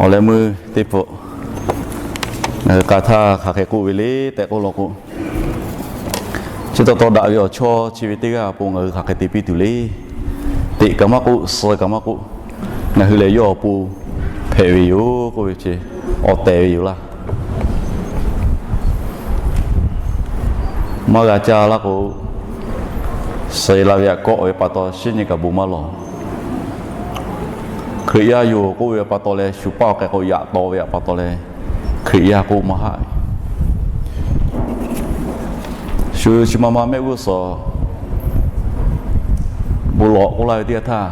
Awˬ leh meuˇ teˇ pawˆ ngaˬ hui k'a htaˇ hk'aˬ hk'e k'oˆ ve le tehꞈ k'oˆ law k'o, chi taw taw daꞈ ve awˬ chawˇ chi ve teˇ g'aˇ awˬ pon ngaˬ hui hk'aˬ hk'e te piˇ tuˬ le. Teꞈ kaꞈ maˇ k'oˆ, suh kaꞈ maˇ k'oˆ, ngaˬ hui lehˬ yawˇ awˬ pon hpehꞈ ve yoˬ k'oˆ ve chi awˬ tehˬ ve yoˬ laˇ. Maˇ g'a caˇ laˇ k'o, suh la ve aꞈ kawˆ ve pa taw shinˉ nyi kaꞈ bon maˇ lawˬ. Hkriꞈ yaˇ yoˬ k'oˆ ve pa taw leh shu paˇ awˬ k'ai k'o yaꞈ taw ve pa taw leh Hkriꞈ yaˇ k'oˆ maˇ haˆ. Shu chi ma ma mehˆ g'uˇ suhˍ bon lawˬ k'oˆ laˇ ve teˇ g'aˇ htaˇ,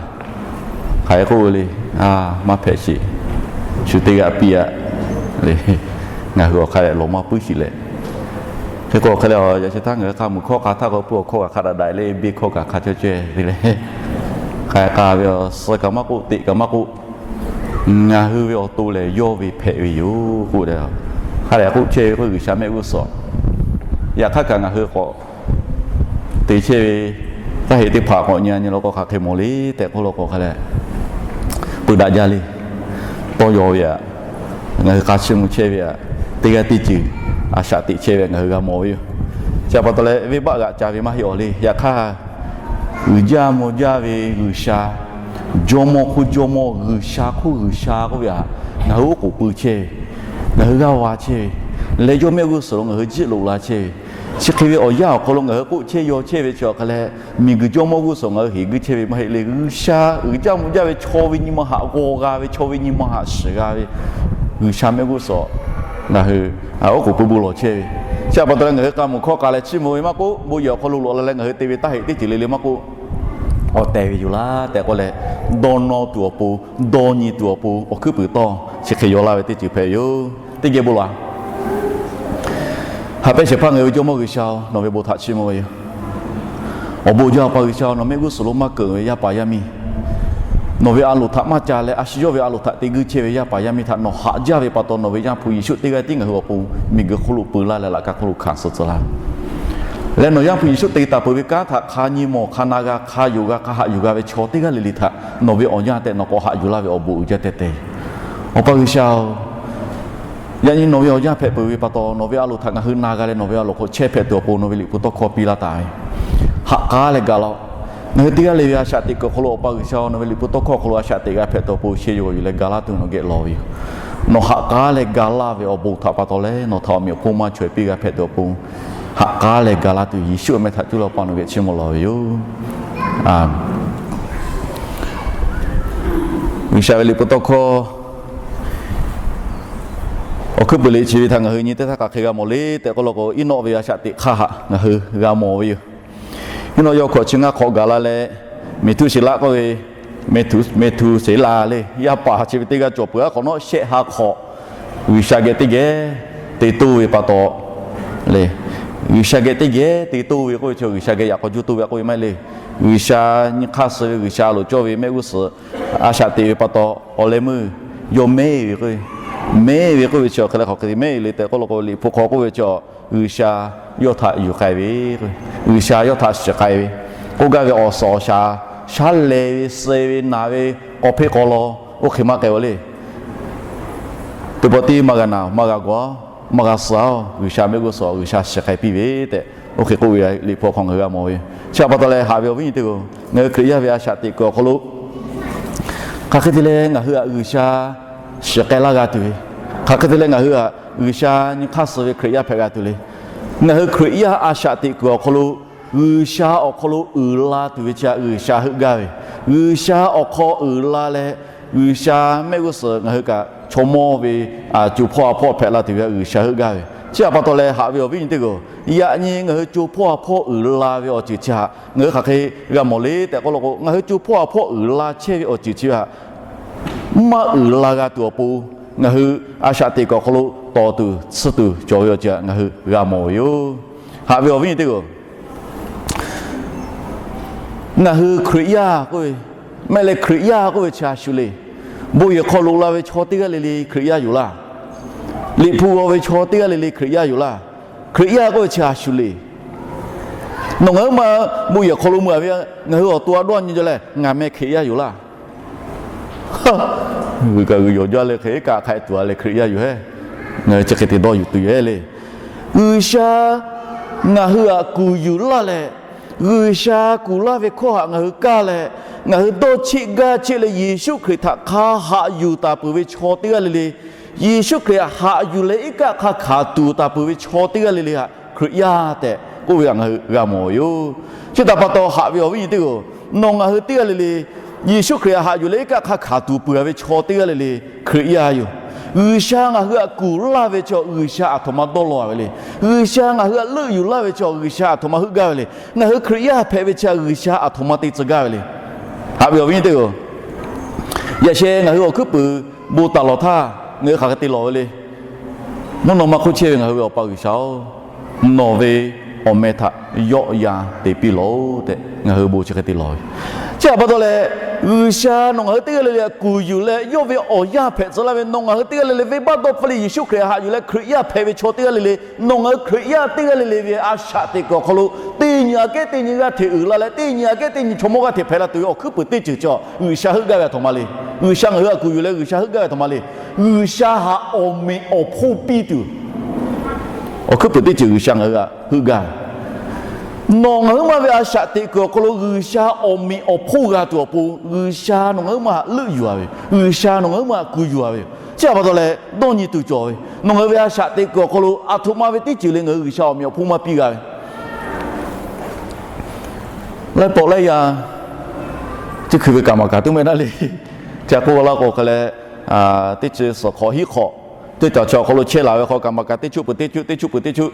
hk'aˬ hk'e k'oˆ ve le, maˇ hpehꞈ sheˍ, shu teˇ g'aˇ piˇ aꞈ le. Ngaˬ hui awˬ hk'a dehꞈ lawˬ maˇ puiˉ sheˍ leh, hk'e k'o awˬ hk'a leh yaꞈ chi htaˇ ngaˬ hui k'a mui hkawˇ k'a htaˇ k'o pui awˬ hkawˇ kaꞈ hk'a daꞈ daꞈ le, biˇ hkawˇ kaꞈ hk'a cawˇ cawˇ ve le. Hk'aˬ hk'e k'a ve, suh kaꞈ maˇ k'oˆ, teꞈ kaꞈ maˇ k'oˆ, ngaˬ hui ve awˬ to lehˬ yawˇ ve hpehꞈ ve yoˬ k'oˆ le. Hk'a dehꞈ k'oˆ chehˇ ve k'o G'uiˬsha mehˆ g'uˇ suhˍ. Yaꞈ hk'aˇ kaꞈ ngaˬ hui k'awꞈ te chehˇ ve, taˇ heꞈ teˇ hpaˍ k'awꞈ nyi nyi law k'o hk'aˬ hk'e mawˬ le tehꞈ k'oˆ law k'o hk'a leh, peuˬ daꞈ jaˇ le. Tawˇ yaw ve aꞈ, ngaˬ hui k'a chiˇ mvuh chehˇ ve aꞈ, teˇ g'aˇ teˇ ceuˬ a shaꞈ teꞈ chehˇ ve ngaˬ hui g'a mawˬ ve yoˬ. Chi pa taw leh venˇbaˆ g'aꞈ ca ve maˇ heˆ awˬ le. Yaꞈ hk'aˇ, uiˍ jaˇ mvuh jaˇ ve G'uiˬsha, jawˇmawˇ hk'oˆ jawˇmawˇ, G'uiˬsha hk'oˆ G'uiˬsha k'oˆ ve aꞈ, ngaˬ hui oˉ k'oˍ pui chehˇ ve, ngaˬ hui g'aˇ va chehˇ ve, leh yawˇ mehˆ g'uˇ suhˍ lo ngaˬ hui jiˆ loꞈ la chehˇ ve, chi hk'e ve awˬ yanˇ awˬ hk'aw lo ngaˬ hui k'oˆ chehˇ yaw chehˇ ve chi awˬ hk'a leh, miˬguiˬ jawˇmawˇ g'uˇ suhˍ ngaˬ hui heˍ guiˇ chehˇ ve maˇ heˆ le. G'uiˬsha uiˍ jaˇ mvuh jaˇ ve chaw ve nyi ma haꞈ g'aw g'a ve, chaw ve nyi ma haꞈ shiˍ g'a ve G'uiˬsha mehˆ g'uˇ suhˍ ngaˬ hui oˉ k'oˍ pui bon lawˬ chehˇ ve. Chi pa taw leh ngaˬ hui k'a mui hkawˇ k'a leh chiˇ mvuh ve maˇ k'oˆ, bon yehˬ awˬ hk'aw lo loꞈ la leh ngaˬ hui te ve taˇ heꞈ teˇ ceuˬ le le maˇ k'oˆ, awˬ tehˬ ve yoˬ laˇ tehꞈ k'oˆ leh, dawˇ nawˇ tuˬ awˬ pon, dawˇ nyi tuˬ awˬ pon awˬ hkuiˉ puiˍ tawˇ chi hk'e yaw laˇ ve teˇ ceuˬ hpehꞈ ve yoˬ. Teˇ geh bon lawˬ. Haꞈ pehnˇ shehˍ hpaˇ ngaˬ hui ve Jawˇmawˇ G'uiˬsha-oˬ, nawˬ ve bon htaꞈ chiˇ mvuh ve yoˬ. Awˬ bon jaˇ Awˬ pa G'uiˬsha-oˬ, nawˬ mehˆ g'uˇ suhˍ lo maˇ keunˍ ve yaˇ paˍ yaˇ miˇ, nawˬ ve a loˍ htaꞈ maˇ ca leh a shu yawˇ ve a loˍ htaꞈ te guiˇ chehˇ ve yaˇ paˍ yaˇ miˇ htaꞈ nawˬ haꞈ jaˇ ve pa taw, nawˬ ve Yaˇ hpu Yeˍsuˆ teˇ g'aˇ tiˉ ngaˬ hui awˬ pon miˬguiˬ hk'oˆ lo peu laˇ leh laꞈ ka hk'oˆ lo hkanˍ suh tcuh laˇ. Leh nawˬ Yaˇ hpu Yeˍsuˆ te taˍ peuˬ ve kanˉ htaꞈ hk'a nyi mawˬ hk'a na g'a, hk'a yonˍ g'a, hk'a haꞈ yuˬ g'a ve chaw teˇ g'aˇ le le htaꞈ nawˬ ve awˬ yanˇ tehꞈ nawˬ k'awꞈ haꞈ yuˬ laˇ ve awˬ bon uiˍ jaˇ tehˇ tehˇ. Awˬ pa G'uiˬsha-oˬ, yaꞈ nyi nawˬ ve awˬ yanˇ hpehꞈ peuˬ ve pa taw, nawˬ ve a loˍ htaꞈ ngaˬ hui na g'a leh nawˬ ve a loˍ hk'aw chehˇ hpehꞈ tuˬ awˬ pon nawˬ ve Liꞈ hpu tawˇ hkawˇ piˇ laˇ taˍ ve, haꞈ k'aˉ leh ga laˇ-oˆ. Ngaˬ hui teˇ g'aˇ le ve a shaꞈ teꞈ kuiˬ awˬ hk'aw lo Awˬ pa G'uiˬsha-oˬ, nawˬ ve Liꞈ hpu tawˇ hkawˇ awˬ hk'aw lo a shaꞈ teꞈ g'a hpehꞈ tuˬ awˬ pon shehˇ yaw yuˬ leh ga laˇ tuˬ nawˬ geh lawˬ ve yoˬ. Nawˬ haꞈ k'aˉ leh ga laˇ ve awˬ bon htaꞈ pa taw leh nawˬ htaꞈ awˬ meꞈ awˬ hponˇ maˇ chaweh piˇ g'a hpehꞈ tuˬ awˬ pon haꞈ k'aˉ leh ga laˇ tuˬ Yeˍsuˆ awˬ meh htaꞈ cuˇ leh Awˬ pa nawˬ geh chiˇ mvuh lawˬ ve yoˬ. G'uiˬsha ve Liꞈ hpu tawˇ hkawˇ awˬ hkuiˉ puiˍ liꞈ chi ve htaꞈ ngaˬ hui nyi teˇ htaˇ hk'aˬ hk'e g'a mawˬ le tehꞈ k'oˆ law k'o, Eˇnawˆ ve a shaꞈ teꞈ hk'aˇ htaꞈ ngaˬ hui g'a mawˬ ve yoˬ. Eˇnawˆ yawˇ hkawꞈ chi ngaˇ hk'awꞈ gaˬ la leh, Meˍhtuˆseˍlaˆ k'oˆ ve, Meˍhtuˆseˍlaˆ le, yaˇ paˍ chi ve teˇ g'aˇ cawˬ peuˬ aˉ hk'awꞈ nawˉ shehˆ ha hk'awꞈ G'uiˬsha geh teˇ geh te toˇ ve pa taw le. G'uiˬsha geh teˇ geh te toˇ ve k'oˆ ve chi G'uiˬsha geh yaꞈ k'aw juˇ toˇ ve k'oˆ ve maˇ heˆ le. G'uiˬsha nyi hk'aˇ suh ve G'uiˬsha a loˍ cawˇ ve mehˆ g'uˇ suhˍ a shaꞈ teꞈ ve pa taw, awˬ leh meuˇ yawˇ mehˆ ve k'oˆ ve, mehˆ ve k'oˆ ve chi awˬ hk'e leh hk'aˬ hk'e te mehˆ le tehꞈ k'oˆ law k'o, Liꞈ hpu hk'aw k'oˆ ve chi G'uiˬsha yawˇ htaꞈ yuˬ k'ai ve, G'uiˬsha yawˇ htaꞈ shiˍ k'ai ve, k'oˆ gaˇ ve awˬ suhˍ awˬ shaˍ, shaˉ lehˬ ve, suh ve, naˬ ve, k'aw hpeˇ k'aw law, oˇ hk'e maˇ k'ai-o le. Teˇ pawˆ tiˉ maˇ g'a naˬ, maˇ g'a gawˬ, maˇ g'a suh-oˬ, G'uiˬsha mehˆ g'uˇ suhˍ G'uiˬsha shiˍ k'ai piˇ ve tehꞈ, oˇ hk'e k'oˆ ve Liꞈ hpu hk'aw ngaˬ hui g'a mawˬ ve. Chi pa taw leh haꞈ ve awˬ viˉ nyi teˇ hpaˍ-oˬ, ngaˬ hui Hkriꞈ yaˇ ve a shaꞈ teꞈ kuiˬ awˬ hk'aw lo hk'aˬ hk'e te leh ngaˬ hui htaꞈ G'uiˬsha shiˍ k'ai laˇ g'a tuˬ ve, hk'aˬ hk'e te leh ngaˬ hui htaꞈ G'uiˬsha nyi hk'aˇ suh ve Hkriꞈ yaˇ hpehꞈ g'a tuˬ le. Ngaˬ hui Hkriꞈ yaˇ a shaꞈ teꞈ kuiˬ awˬ hk'aw lo G'uiˬsha awˬ hk'aw lo uiˍ la tuˬ ve chi htaꞈ G'uiˬsha heuˆ gaˇ ve, G'uiˬsha awˬ hk'aw uiˍ la leh G'uiˬsha mehˆ g'uˇ suhˍ ngaˬ hui kaꞈ chaw mawˇ ve co hpawˇ ha hpawˇ hpehꞈ la tuˬ ve G'uiˬsha heuˆ gaˇ ve. Chi htaꞈ pa taw leh haꞈ ve awˬ viˉ nyi teˇ hpaˍ-oˬ, yaꞈ nyi ngaˬ hui co hpawˇ ha hpawˇ uiˍ la ve awˬ ceuˬ chi htaꞈ ngaˬ hui hk'aˬ hk'e g'a mawˬ le tehꞈ k'oˆ law k'o, ngaˬ hui co hpawˇ ha hpawˇ uiˍ la chehˇ ve awˬ ceuˬ chi htaꞈ maˇ uiˍ la g'a tuˬ awˬ pon, ngaˬ hui a shaꞈ teꞈ kuiˬ awˬ hk'aw lo tawˍ tuˬ tsuhˇ tuˬ cawˬ ve awˬ ceuˬ htaꞈ ngaˬ hui g'a mawˬ ve yoˬ. Haꞈ ve awˬ viˉ nyi teˇ hpaˍ-oˬ, ngaˬ hui Hkriꞈ yaˇ k'oˆ ve, mehˆ leh Hkriꞈ yaˇ k'oˆ ve chi a shu le. Bon yehˬ hk'aw loꞈ la ve chaw teˇ g'aˇ le le Hkriꞈ yaˇ yoˬ laˇ. Liꞈ hpu g'aw ve chaw teˇ g'aˇ le le Hkriꞈ yaˇ yoˬ laˇ. Hkriꞈ yaˇ k'oˆ ve chi a shu le. Nawˬ ngaˬ hui ma bon yehˬ hk'aw lo mui-a ve, ngaˬ hui awˬ to a dawˇ nyi jaw leh ngaˬ meh Hkriꞈ yaˇ yoˬ laˇ. G'uiˬ kaꞈ g'uiˬ yawˬ jaˇ leh hk'e iˉ kaˆ hk'a tuˬ a leh Hkriꞈ yaˇ yoˬ hehˉ. Ngaˬ hui chi hk'e te dawˇ yuˬ tuˬ yoˬ hehˉ le. G'uiˬsha ngaˬ hui htaꞈ kuˬ yuˬ laˇ leh, G'uiˬsha kuˬ laˇ ve hkawˇ htaꞈ ngaˬ hui kaˇ leh, ngaˬ hui dawˇ cheˆ gaˇ cheˆ leh Yeˍsuˆ Hkriꞈ htaꞈ hk'a haꞈ yuˬ taˍ peuˬ ve chaw teˇ g'aˇ le le, Yeˍsuˆ Hkriꞈ htaꞈ haꞈ yuˬ leh iˉ kaˆ hk'a hkanˍ tuˬ taˍ peuˬ ve chaw teˇ g'aˇ le le htaꞈ Hkriꞈ yaˇ tehꞈ k'oˆ ve htaꞈ ngaˬ hui g'a mawˬ ve yoˬ. Chi htaꞈ pa taw haꞈ ve awˬ viˉ nyi teˇ-oˬ, nawˬ ngaˬ hui teˇ g'aˇ le le Yeˍsuˆ Hkriꞈ htaꞈ haꞈ yuˬ leh iˉ kaˆ hk'a hkanˍ tuˬ peuˬ ve chaw teˇ g'aˇ le le Hkriꞈ yaˇ yoˬ. G'uiˬsha ngaˬ hui htaꞈ kuˬ laˇ ve chaw G'uiˬsha aˬ htoꞈ ma dawˇ law ve le. G'uiˬsha ngaˬ hui htaꞈ leuˆ yuˬ laˇ ve chaw G'uiˬsha aˬ htoꞈ ma heuˆ gaˇ ve le. Ngaˬ hui Hkriꞈ yaˇ hpehꞈ ve chi G'uiˬsha aˬ htoꞈ ma te tcuh gaˇ ve le. Haꞈ ve awˬ viˉ nyi teˇ-oˬ, yaꞈ sheh ngaˬ hui awˬ hkuiˉ puiˍ bon taˍ lawˬ htaˇ ngaˬ hui hk'aˬ hk'e te lawˬ ve le. Mvuhˇ naw ma hk'oˆ chehˇ ve ngaˬ hui ve Awˬ pa G'uiˬsha-oˬ, nawˬ ve awˬ meh htaꞈ yawˆ yan te piˇ lawˬ-oˬ tehꞈ ngaˬ hui bon chi hk'e te lawˬ ve. Chi htaꞈ pa taw leh, G'uiˬsha nawˬ ngaˬ hui teˇ g'aˇ le le htaꞈ kuˬ yuˬ leh yawˇ ve awˬ yaˇ hpehꞈ tcuh laˇ ve nawˬ ngaˬ hui teˇ g'aˇ le le venˇbaˆ dawˇ hpfuhˇ leh Yeˍsuˆ Hkriꞈ htaꞈ haꞈ yuˬ leh Hkriꞈ yaˇ hpehꞈ ve chaw teˇ g'aˇ le le, nawˬ ngaˬ hui Hkriꞈ yaˇ teˇ g'aˇ le le ve a shaꞈ teꞈ kuiˬ awˬ hk'aw lo teˇ nyi aꞈ kehˉ teˇ nyi g'aˇ hteꞈ uiˍ la leh teˇ nyi aꞈ kehˉ teˇ nyi chaw mawˇ g'aˇ hteꞈ hpehꞈ la tuˬ ve awˬ hkuiˉ puiˍ teˇ ceuˬ chi G'uiˬsha heuˆ gaˇ ve aˬ htoꞈ ma le. G'uiˬsha ngaˬ hui htaꞈ kuˬ yuˬ leh G'uiˬsha heuˆ gaˇ ve aˬ htoꞈ ma le. G'uiˬsha htaꞈ awˬ meꞈ awˬ hponˇ piˇ tuˬ awˬ hkuiˉ puiˍ teˇ ceuˬ G'uiˬsha ngaˬ hui htaꞈ heuˆ gaˇ ve. Nawˬ ngaˬ huiˉ ma ve a shaꞈ teꞈ kuiˬ awˬ hk'aw lo G'uiˬsha awˬ meꞈ awˬ hponˇ g'a tuˬ awˬ pon G'uiˬsha nawˬ ngaˬ huiˉ ma htaꞈ leuˆ yuˬ-a ve, G'uiˬsha nawˬ ngaˬ huiˉ ma htaꞈ kuˬ yuˬ-a ve, chi htaꞈ pa taw leh dawˇ nyi tuˬ cawˬ ve, nawˬ ngaˬ hui ve a shaꞈ teꞈ kuiˬ awˬ hk'aw lo aˬ htoꞈ ma ve teˇ ceuˬ le ngaˬ hui G'uiˬsha awˬ meꞈ awˬ hponˇ maˇ piˇ g'a ve. Laiˉ pawˆ laiˉ yaˇ chi hkui ve kaˍ maˍ kaˍ tuˉ meh naˉ le. Ca k'oˆ laˇ k'o hk'e leh, teˇ chi suhˍ hk'awꞈ hiˉ hk'awꞈ teˇ cawˬ chi awˬ hk'aw lo chehˇ laˬ ve hk'aw kaˍ maˍ kaˍ teˇ chuˆ peuˬ teˇ chuˆ, teˇ chuˆ peuˬ teˇ chuˆ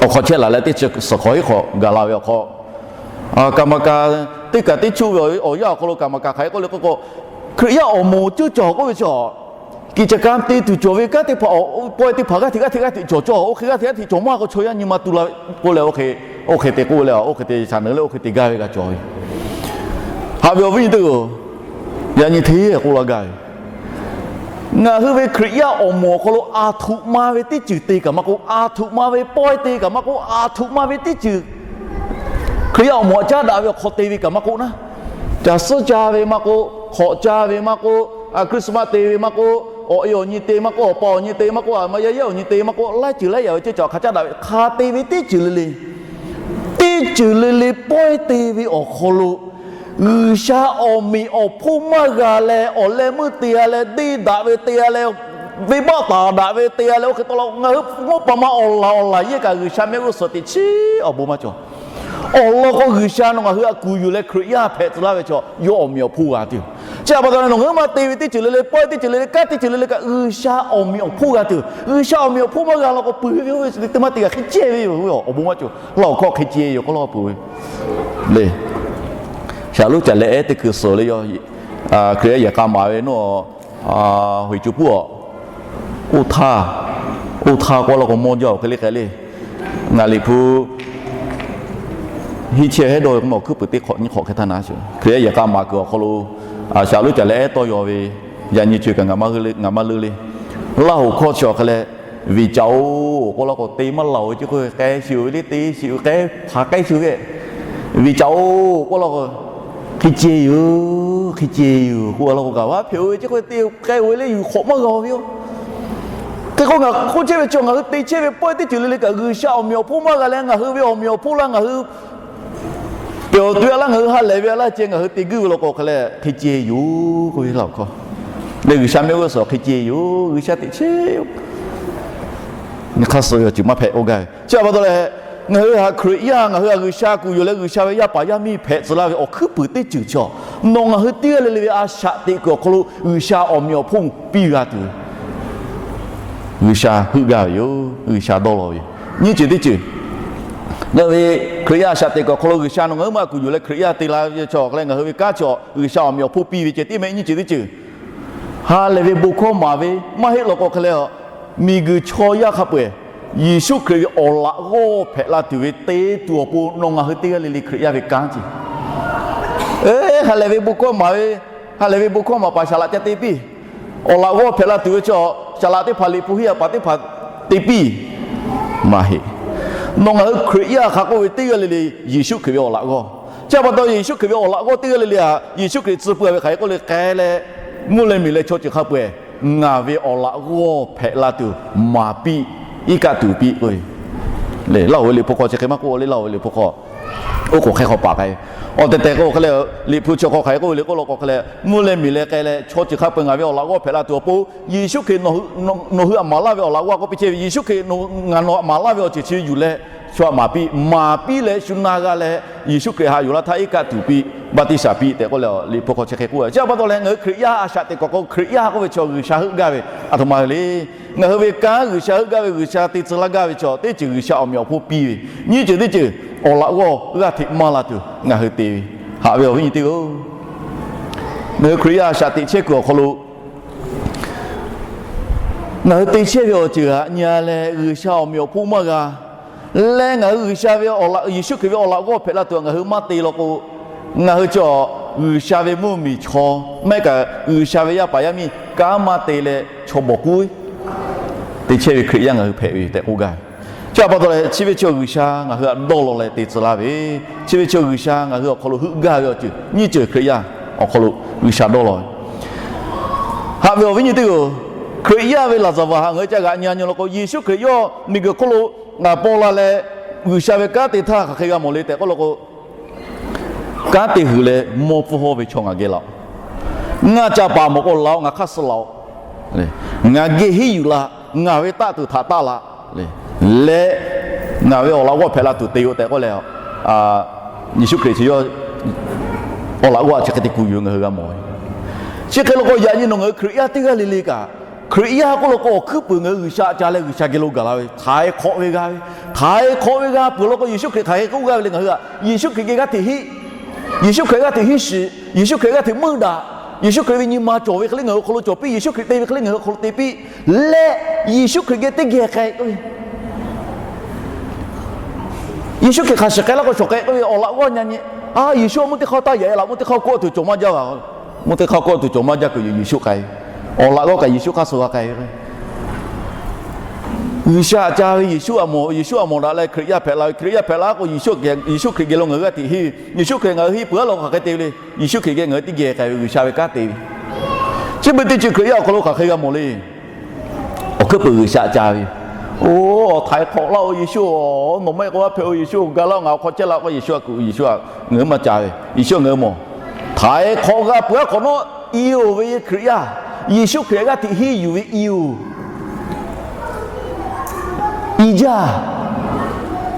awˬ hk'aw chehˇ laˬ leh teˇ chi suhˍ hk'awꞈ hiˉ hk'awꞈ gaˬ la ve awˬ hk'aw, kaˍ maˍ kaˍ teˇ kaꞈ teˇ chuˆ ve awˬ yanˇ awˬ hk'aw lo kaˍ maˍ kaˍ hk'aˬ hk'e k'oˆ le k'oˆ k'o, Hkriꞈ yaˇ awˬ moˍ ceuˇ cawˬ k'oˆ ve chi, kiꞈ caˍ ka te tuˬ cawˬ ve kanˉ teˇ hpaˍ, pawehˇ teˇ hpaˍ g'aˇ hteꞈ g'aˇ hteꞈ g'aˇ hteꞈ cawˬ cawˬ, oˇ hk'e g'aˇ hteꞈ g'aˇ hteꞈ cawˬ maˇ k'o chaw yaˇ nyi ma tu la k'oˆ leh, oˇ hk'e te k'oˆ leh oˇ hk'e te shaˍ neu leh oˇ hk'e te gaˇ ve g'a cawˬ ve. Haꞈ ve awˬ viˉ nyi teˇ-oˬ, yaꞈ nyi hteˇ k'oˆ laˇ gaˇ ve, ngaˬ hui ve Hkriꞈ yaˇ awˬ moˍ awˬ hk'aw lo aˬ htoꞈ ma ve teˇ ceuˬ te kaꞈ maˇ k'oˆ, aˬ htoꞈ ma ve pawehˇ te kaꞈ maˇ k'oˆ, aˬ htoꞈ ma ve teˇ ceuˬ Hkriꞈ yaˇ awˬ moˍ htaꞈ caˉ daꞈ ve awˬ hk'aw te ve kaꞈ maˇ k'oˆ naˉ, caˬ suhˉ ca ve maˇ k'oˆ, hk'awꞈ ca ve maˇ k'oˆ, Christmas te ve maˇ k'oˆ, awˬ e awˬ nyi te maˇ k'oˆ, awˬ pa awˬ nyi te maˇ k'oˆ, a ma yaˇ yaˇ awˬ nyi te maˇ k'oˆ, laiˉ ceuˬ laiˉ yaꞈ ve ceuˇ caˬ hk'a caˉ daꞈ ve hk'a te ve teˇ ceuˬ le le, teˇ ceuˬ le le pawehˇ te ve awˬ hk'aw lo G'uiˬsha awˬ meꞈ awˬ hponˇ maˇ g'a leh awˬ leh meuˇ te-a leh deˇ daꞈ ve te-a leh venˇbaˆ taˍ daꞈ ve te-a leh oˇ hk'e tawˆ la ngaˬ hui mvuhˇ paˍ ma awˬ laˬ awˬ laˬ yehˇ kaꞈ G'uiˬsha mehˆ g'uˇ suhˍ teꞈ chiˉ awˬ bon maˇ cawˬ. Awˬ lawn k'o G'uiˬsha nawˬ ngaˬ hui htaꞈ kuˬ yuˬ leh Hkriꞈ yaˇ hpehꞈ tcuh laˇ ve chaw yawˇ awˬ meꞈ awˬ hponˇ g'a tuˬ. Chi htaꞈ pa taw leh nawˬ ngaˬ huiˉ ma te ve teˇ ceuˬ le le, pawehˇ teˇ ceuˬ le le, kanˉ teˇ ceuˬ le le kaꞈ G'uiˬsha awˬ meꞈ awˬ hponˇ g'a tuˬ. G'uiˬsha awˬ meꞈ awˬ hponˇ maˇ g'a law k'o peuˬ ve oˇ ve teˇ maˇ te g'a hk'e cehˇ ve yoˬ. Awˬ bon maˇ cawˬ. Laˇ awˬ hkawˇ hk'e cehˇ yoˬ k'oˆ law peuˬ ve le. Shaˍlonˍ caˬ leh ehˉ teˇ hkui suhˍ le yaˇ Hkriꞈ yaˇ yehˬ k'a maˍ ve naˇ, hoꞈ co puˉ a, oˇ htaˇ, oˇ htaˇ k'oˆ laˇ k'o mawˇ jaˇ awˬ hk'e le hk'e le. Ngaˬ Liꞈ hpu hiˉ chehˇ hehˉ dawˇ ve k'o mawˇ awˬ hkuiˉ puiˍ teˇ hk'awꞈ nyiˇ hk'awꞈ hk'e htaˇ na, Hkriꞈ yaˇ yehˬ k'a maˍ kuiˬ awˬ hk'aw lo Shaˍlonˍ caˬ leh ehˉ tawˇ yaw ve yaꞈ nyi co kaꞈ ngaˬ maˇ leuˆ le. Laˇ hoꞈ hkawˇ chi awˬ hk'e leh, Viꞈ caꞈ-oˬ k'oˆ laˇ k'o te maˇ laˬ-oˬ ve ce k'oˆ ve k'ai shuˍ ve le, te shuˍ ve k'ai hpaˍ k'ai shuˍ ve, Viꞈ caꞈ-oˬ k'oˆ laˇ k'o, hk'e cehˇ yoˬ, hk'e cehˇ yoˬ k'oˆ laˇ k'o kaꞈ vaˇ hpehꞈ-o ve ce k'oˆ ve te k'ai-o ve le yuˬ hk'awꞈ maˇ g'a ve yoˬ. Hk'e k'o ngaˬ k'oˆ chehˇ ve chi ngaˬ hui te chehˇ ve pawehˇ teˇ ceuˬ le le kaꞈ G'uiˬsha awˬ meꞈ awˬ hponˇ maˇ g'a leh ngaˬ hui ve awˬ meꞈ awˬ hponˇ laˇ ngaˬ hui pehˬ awˬ to-a laˇ ngaˬ hui ha lehˬ ve a laˇ ceh ngaˬ hui te guiˇ ve law k'o hk'e leh hk'e cehˇ yoˬ k'oˆ ve laˇ awˬ hkawˇ. Leh G'uiˬsha mehˆ g'uˇ suhˍ hk'e cehˇ yoˬ, G'uiˬsha teꞈ chiˉ nyi hk'aˇ suh ve awˬ ceuˬ maˇ hpehꞈ k'oˆ gaˇ ve. Chi htaꞈ pa taw leh, ngaˬ hui htaꞈ Hkriꞈ yaˇ ngaˬ hui htaꞈ G'uiˬsha kuˬ yuˬ leh G'uiˬsha ve yaˇ paˍ yaˇ miˇ hpehꞈ tcuh laˇ ve awˬ hkuiˉ puiˍ teˇ ceuˬ chaw, nawˬ ngaˬ hui teˇ g'aˇ le le ve a shaꞈ teꞈ kuiˬ awˬ hk'aw lo G'uiˬsha awˬ meꞈ awˬ hponˇ piˇ g'a tuˬ, G'uiˬsha heuˆ gaˇ ve yoˬ, G'uiˬsha dawˇ law ve yoˬ. Nyiˇ ceuˬ teˇ ceuˬ, ngaˬ hui ve Hkriꞈ yaˇ a shaꞈ teꞈ kuiˬ awˬ hk'aw lo G'uiˬsha nawˬ ngaˬ huiˉ ma kuˬ yuˬ leh Hkriꞈ yaˇ te la ve chaw hk'e leh ngaˬ hui ve kanˉ chaw G'uiˬsha awˬ meꞈ awˬ hponˇ piˇ ve ceh tiˉ meh. Nyiˇ ceuˬ teˇ ceuˬ, ha lehˬ ve bon hkawˇ maˍ ve maˇ heˆ law k'o hk'e leh, miˬguiˬ chaw yaˇ hk'a peu-eˬ Yeˍsuˆ Hkriꞈ ve awˬ laꞈ g'awˇ hpehꞈ la tuˬ ve te tuˬ awˬ pon nawˬ ngaˬ hui teˇ g'aˇ le le Hkriꞈ yaˇ ve kanˉ ceh, ha lehˬ ve bon hkawˇ maˍ ve, ha lehˬ ve bon hkawˇ maˍ paˍ saˍ laꞈ ca te piˇ. Awˬ laꞈ g'awˇ hpehꞈ la tuˬ ve chaw saˍ laꞈ teˇ hpaˍ Liꞈ hpu hiˉ a paˍ teˇ hpaˍ te piˇ. Maˇ heˆ. Nawˬ ngaˬ hui Hkriꞈ yaˇ hk'a k'oˆ ve teˇ g'aˇ le le Yeˍsuˆ Hkriꞈ ve awˬ laꞈ g'awˇ. Chi htaꞈ pa taw Yeˍsuˆ Hkriꞈ ve awˬ laꞈ g'awˇ teˇ g'aˇ le le htaꞈ Yeˍsuˆ Hkriꞈ tcuh peuˬ ve hk'aˬ hk'e k'oˆ le k'ai leh, mvuhˇ leh miˬ leh chaw ceuˬ hk'a peu-eˬ ngaˬ ve awˬ laꞈ g'awˇ hpehꞈ la tuˬ maˍ piˇ, iˉ kaˆ tuˬ piˇ k'oˆ ve le. Laˇ hoꞈ ve Liꞈ hpu hk'aw chi hk'e maˇ k'oˆ le. Laˇ hoꞈ ve Liꞈ hpu hk'aw oˉ k'oˍ hk'e hk'aw paˍ k'ai ve, awˬ tehˬ tehˬ k'o hk'e leh, Liꞈ hpu chi hk'aw hk'aˬ hk'e k'oˆ ve le k'oˆ law k'o hk'e leh, mvuhˇ leh miˬ leh k'ai leh chaw ceuˬ hk'a peu-eˬ ngaˬ ve awˬ laꞈ g'awˇ hpehꞈ la tuˬ awˬ pon, Yeˍsuˆ Hkriꞈ nawˬ hui, nawˬ hui aꞈ maˍ laˇ ve awˬ laꞈ g'awˇ k'oˆ piˇ chehˇ ve, Yeˍsuˆ Hkriꞈ ngaˬ nawˬ aꞈ maˍ laˇ ve awˬ ceuˬ chi yuˬ leh shu aꞈ maˍ piˇ, maˍ piˇ leh shu na g'a leh, Yeˍsuˆ Hkriꞈ haꞈ yuˬ laˇ htaˇ iˉ kaˆ tuˬ piˇ, baˆtiˆsaˬ piˇ tehꞈ k'oˆ leh Liꞈ hpu hk'aw chi hk'e k'oˆ ve. Chi pa taw leh ngaˬ hui Hkriꞈ yaˇ a shaꞈ teꞈ k'awꞈ k'o, Hkriꞈ yaˇ k'oˆ ve chaw G'uiˬsha heuˆ gaˇ ve aˬ htoꞈ ma le. Ngaˬ hui ve kanˉ G'uiˬsha heuˆ gaˇ ve, G'uiˬsha te tcuh laˇ gaˇ ve chaw teˇ ceuˬ G'uiˬsha awˬ meꞈ awˬ hponˇ piˇ ve, nyiˇ ceuˬ teˇ ceuˬ awˬ laꞈ g'awˇ g'aˇ hteꞈ maˇ la tuˬ ngaˬ hui te ve. Haꞈ ve awˬ viˉ nyi teˇ-oˬ, ngaˬ hui Hkriꞈ yaˇ a shaꞈ teꞈ chehˇ kuiˬ awˬ hk'aw lo ngaˬ hui te chehˇ ve awˬ ceuˬ htaꞈ nyi-a leh G'uiˬsha awˬ meꞈ awˬ hponˇ maˇ g'a leh, ngaˬ hui G'uiˬsha ve awˬ laꞈ, Yeˍsuˆ Hkriꞈ ve awˬ laꞈ g'awˇ hpehꞈ la tuˬ ngaˬ hui maˇ te law k'o, ngaˬ hui chi G'uiˬsha ve mvuhˇmiˬ chaw maˇ heˆ kaꞈ G'uiˬsha ve yaˇ paˍ yaˇ miˇ kanˉ maˇ te leh chaw bawˬ k'uˉ te chehˇ ve Hkriꞈ yaˇ ngaˬ hui hpehꞈ ve tehꞈ k'oˆ gaˇ ve. Chi pa taw leh chi ve chaw G'uiˬsha ngaˬ hui htaꞈ dawˇ law leh te tcuh laˇ ve, chi ve chaw G'uiˬsha ngaˬ hui awˬ hk'aw lo heuˆ gaˇ ve awˬ ceuˬ nyiˇ ceuˬ Hkriꞈ yaˇ awˬ hk'aw lo G'uiˬsha dawˇ law ve. Haꞈ ve awˬ viˉ nyi teˇ-oˬ, Hkriꞈ yaˇ ve laˍzaˍvaˍ htaꞈ ngaˬ hui ca g'aꞈ nyi-a nyi law k'o, Yeˍsuˆ Hkriꞈ yawˇ miˬguiˬ hk'oˆ lo ngaˬ paw la leh G'uiˬsha ve kanˉ te htaˇ hk'aˬ hk'e g'a mawˬ le tehꞈ k'oˆ law k'o, kanˉ te huiˍ leh mawˇ pfuhˇ hawˇ ve chaw ngaˬ geh laˇ-oˆ. Ngaˬ ca paˍ mawˬ k'o laˬ-oˆ, ngaˬ hk'aˇ suh laˬ-oˆ. Ngaˬ geh henˇ yuˬ la, ngaˬ ve taˆ tuˬ htaꞈ taˆ la leh ngaˬ ve awˬ laꞈ g'awˇ hpehꞈ la tuˬ te-o tehꞈ k'oˆ leh, Yeˍsuˆ Hkriꞈ chi yawˇ awˬ laꞈ g'awˇ chi hk'e te kuˬ yuˬ ngaˬ hui g'a mawˬ ve. Chi hk'e law k'o, yaꞈ nyi nawˬ ngaˬ hui Hkriꞈ yaˇ teˇ g'aˇ le le kaꞈ, Hkriꞈ yaˇ k'oˆ law k'o awˬ hkuiˉ puiˍ ngaˬ hui G'uiˬsha ca leh G'uiˬsha geh lo gaˬ la ve htaiˍ hk'awꞈ ve g'a ve, htaiˍ hk'awꞈ ve g'a peuˬ law k'o, Yeˍsuˆ Hkriꞈ hk'aˬ hk'e k'oˆ gaˇ ve le, ngaˬ hui htaꞈ Yeˍsuˆ Hkriꞈ geh g'aˇ hteꞈ hiˆ, Yeˍsuˆ Hkriꞈ g'aˇ hteꞈ hiˆ shiˍ, Yeˍsuˆ Hkriꞈ g'aˇ hteꞈ meuˇ daꞈ, Yeˍsuˆ Hkriꞈ ve nyi ma cawˬ ve hk'e le ngaˬ hui awˬ hk'aw lo cawˬ piˇ, Yeˍsuˆ Hkriꞈ te ve hk'e le ngaˬ hui awˬ hk'aw lo te piˇ leh, Yeˍsuˆ Hkriꞈ geh teˇ geh k'ai k'oˆ ve, Yeˍsuˆ Hkriꞈ hk'aˬ shiˍ k'ai laˇ k'o shawˍ k'ai k'oˆ ve, awˬ laꞈ g'awˇ nyi nyi, a, Yeˍsuˆ mvuhˇ teˇ hk'aˇ taˇ yaꞈ-e laꞈ, mvuhˇ teˇ hk'aˇ kawˆ tuˬ cawˬ maˇ jaˇ, mvuhˇ teˇ hk'aˇ kawˆ tuˬ cawˬ maˇ jaˇ kuiˬ yoˬ, Yeˍsuˆ k'ai ve. Awˬ laꞈ g'awˇ kaꞈ Yeˍsuˆ hk'aˇ suh g'a k'ai ve. G'uiˬsha ca ve Yeˍsuˆ aꞈ mawˬ, Yeˍsuˆ aꞈ mawˬ daꞈ leh Hkriꞈ yaˇ hpehꞈ la ve, Hkriꞈ yaˇ hpehꞈ la k'o Yeˍsuˆ Hkriꞈ geh lo ngaˬ hui g'aˇ hteꞈ hiˆ ve, Yeˍsuˆ Hkriꞈ ngaˬ hui hiˆ peuˬ-a law k'o hk'aˬ hk'e te ve le. Yeˍsuˆ Hkriꞈ geh ngaˬ hui teˇ geh k'ai ve G'uiˬsha ve kanˉ te ve. Chi beuꞈ teˇ ceuˬ Hkriꞈ yaˇ awˬ hk'aw lo hk'aˬ hk'e g'a mawˬ le. Awˬ hkuiˉ puiˍ G'uiˬsha ca ve. Oˬ, htaiˍ hk'awꞈ laˇ-oˬ Yeˍsuˆ-oˬ, nawˬ maˇ heˆ k'o maˇ hpehꞈ-oˬ Yeˍsuˆ, ga laˇ-oˬ, ngaˬ awˬ hk'aw chehˇ laˇ k'o Yeˍsuˆ aꞈ kuˬ, Yeˍsuˆ aꞈ ngaˬ hui maˇ ca ve, Yeˍsuˆ aꞈ ngaˬ hui mawˬ. Htaiˍ hk'awꞈ g'a peuˬ-a hk'awꞈ nawˉ, i-oˬ ve Hkriꞈ yaˇ, Yeˍsuˆ Hkriꞈ g'aˇ hteꞈ hiˆ yuˬ ve i-oˬ i jaˇ.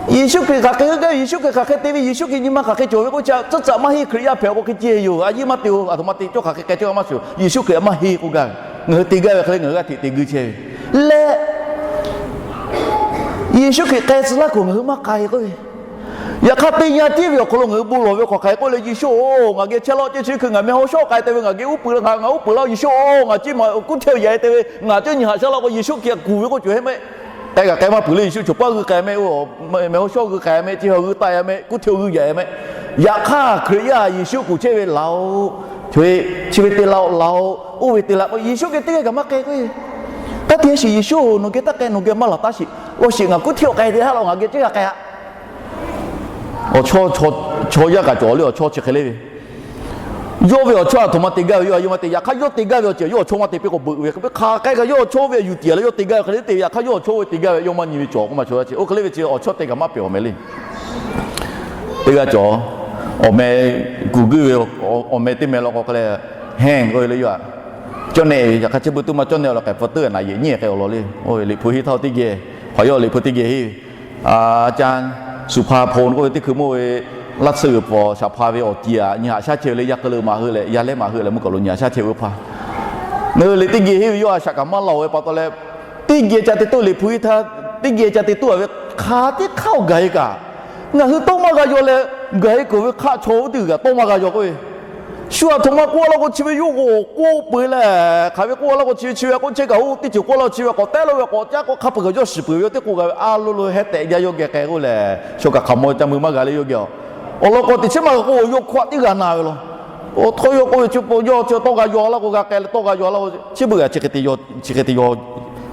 Yeˍsuˆ Hkriꞈ hk'aˬ hk'e g'aˇ, Yeˍsuˆ Hkriꞈ hk'aˬ hk'e te ve, Yeˍsuˆ Hkriꞈ nyi ma hk'aˬ hk'e cawˬ ve k'oˆ chi, tcuhˉ tcuhꞈ maˇ heˆ. Hkriꞈ yaˇ hpehꞈ k'o hk'e ceh yoˬ. A yiˇ maˇ te-o, aˬ htoꞈ ma te cawˇ hk'aˬ hk'e k'ai cawˇ maˇ shuˍ, Yeˍsuˆ Hkriꞈ maˇ heˆ k'oˆ gaˇ ve. Ngaˬ hui te gaˇ ve hk'e le ngaˬ hui g'aˇ hteꞈ te guiˇ chehˇ ve leh, Yeˍsuˆ Hkriꞈ k'ai tcuh laˇ kuiˬ ngaˬ hui maˇ k'ai k'oˆ ve. Yaꞈ hk'aˇ teˇ nyi tiˉ ve awˬ hk'aw lo ngaˬ hui bon lawˬ ve hk'aˬ hk'e k'oˆ leh, Yeˍsuˆ-oˬ, ngaˬ geh chehˇ laˇ-oˆ, ceˇ chi hkui ngaˬ meh haw shawˉ k'ai te ve, ngaˬ geh uˉ peunˍ la, ngaˬ ngaˬ uˉ peunˍ laˇ-oˆ, Yeˍsuˆ-oˬ, ngaˬ ceˇ maˬ kuˉ hteˇ-oˬ yaꞈ-e te ve, ngaˬ ceˇ nyi haꞈ shaˉ laˇ k'o Yeˍsuˆ Hkriꞈ kuˬ ve k'oˆ cawˬ heˆ mehˆ. K'ai kaꞈ k'ai maˇ peuˬ le, Yeˍsuˆ chaw paˉ g'uiˇ k'ai mehˆ, meh haw shawˉ g'uiˇ k'ai mehˆ, ceˇ haw g'uiˇ taˆ-a mehˆ, kuˉ hteˇ-oˬ g'uiˇ yaꞈ-e mehˆ. Yaꞈ hk'aˇ Hkriꞈ yaˇ Yeˍsuˆ kuˬ chehˇ ve laˬ-oꞈ, chi ve te laˇ-oꞈ laˬ-oꞈ, oˇ ve te laˬ k'o Yeˍsuˆ geh teˇ g'aˇ kaꞈ maˇ k'ai k'o, taˇ te sheˍ Yeˍsuˆ-oˬ, nawˬ geh taˇ k'ai, nawˬ geh maˇ laˬ taˉ sheˍ. Law sheˍ, ngaˬ kuˉ hteˇ-oˬ k'ai te haˉ law, ngaˬ geh ceˇ g'a k'ai-a. Awˬ chaw, chaw yaˇ kaꞈ cawˬ le, awˬ chaw chi hk'e le ve. Yawˇ ve awˬ chawˇ aˬ htoꞈ ma te gaˇ ve yawˇ a yawˇ maˇ te. Yaꞈ hk'aˇ yawˇ te gaˇ ve awˬ ceuˬ yawˇ awˬ chawˇ maˇ te piˇ k'o beuꞈ ve, hk'aˬ hk'e kaꞈ yawˇ awˬ chawˇ ve yuˬ tiˍ-a leh yawˇ te gaˇ ve hk'e le te ve. Yaꞈ hk'aˇ yawˇ awˬ chawˇ ve te gaˇ ve yawˇ maˇ nyi ve cawˬ k'oˆ maˇ cawˬ. Oˇ hk'e le ve chi awˬ chawˇ te kaꞈ maˇ pehꞈ awˬ meh le. Teˇ g'aˇ cawˬ, awˬ meh kuˬ guiˇ ve, awˬ meh teˇ meh law k'o hk'e leh, hehnˇ k'oˆ ve le, yawˇ aꞈ cawˇ nehˆ ve. Yaꞈ hk'aˇ chi beuꞈ tuˇ maˇ cawˇ nehˆ-a leh k'ai pfuhˇ teuˉ naˍ yehˬ nyiˇ hk'e awˬ lawn le. Oˇ ve Liꞈ hpu henˇ htaˇ teˇ geh, hk'aˬ yawˇ Liꞈ hpu teˇ geh henˇ ve, a caˇ, Suˍhpaˍ hpaw k'oˆ ve teˇ hkui mawˇ ve laˇ tsuhˇ g'uiˬ pfuhˍ shaˍ hpaˇ ve awˬ tiꞈ aꞈ nyi haꞈ shaˉ chehˇ ve le. Yaˇ k'ai leuꞈ maˍ heuˆ leh, yaˇ lehˉ maˍ heuˆ leh mvuhˇ kaˬ lo nyi haꞈ shaˉ chehˇ ve oˇ hpaˇ, ngaˬ hui liꞈ teˇ geh henˇ ve yawˇ a shaꞈ kaꞈ maˇ laˬ-oˬ ve pa taw leh, teˇ geh ca te toˆ Liꞈ hpu henˇ htaˇ teˇ geh ca te toˆ-a ve hk'aˬ teˇ hk'aˇ-oˬ gaˬ-e kaꞈ, ngaˬ hui tawˇ maˇ g'a yaw leh, gaˬ-e kuiˬ ve hk'aˆ chaw oˇ teˇ g'uiˬ kaꞈ tawˇ maˇ g'a yaw k'oˆ ve. Shu aˬ htoꞈ ma k'oˆ laˇ k'o chi ve yawˇ k'o k'oˆ peuˬ leh, hk'aˬ ve k'oˆ laˇ k'o chi ve chi ve k'oˆ chehˇ kaꞈ oˇ teˇ ceuˬ k'oˆ laˇ chi ve k'awꞈ tehˉ lo ve k'awꞈ caˉ k'o hk'a peu-eˬ kaꞈ yawˇ shiˍ peuˬ ve yawˇ teˇ k'oˆ g'a ve a lo lo heh tehꞈ jaˇ yawˇ geh k'ai k'oˆ lehˬ, shu kaꞈ hk'aˬ mawˇ ca mui maˇ g'a le yawˇ geh-a. Awˬ lawn k'o teꞈ chiˉ maˇ g'a k'o yawˇ hkawˇ aꞈ tiˉ g'a na ve law. Oˇ htawˇ yawˇ k'oˆ ve chi yawˇ chi tawˇ g'a yaw laˇ k'o g'a k'ai leh tawˇ g'a yaw laˇ k'o chi beuꞈ kaꞈ chi hk'e te yaw, chi hk'e te yaw,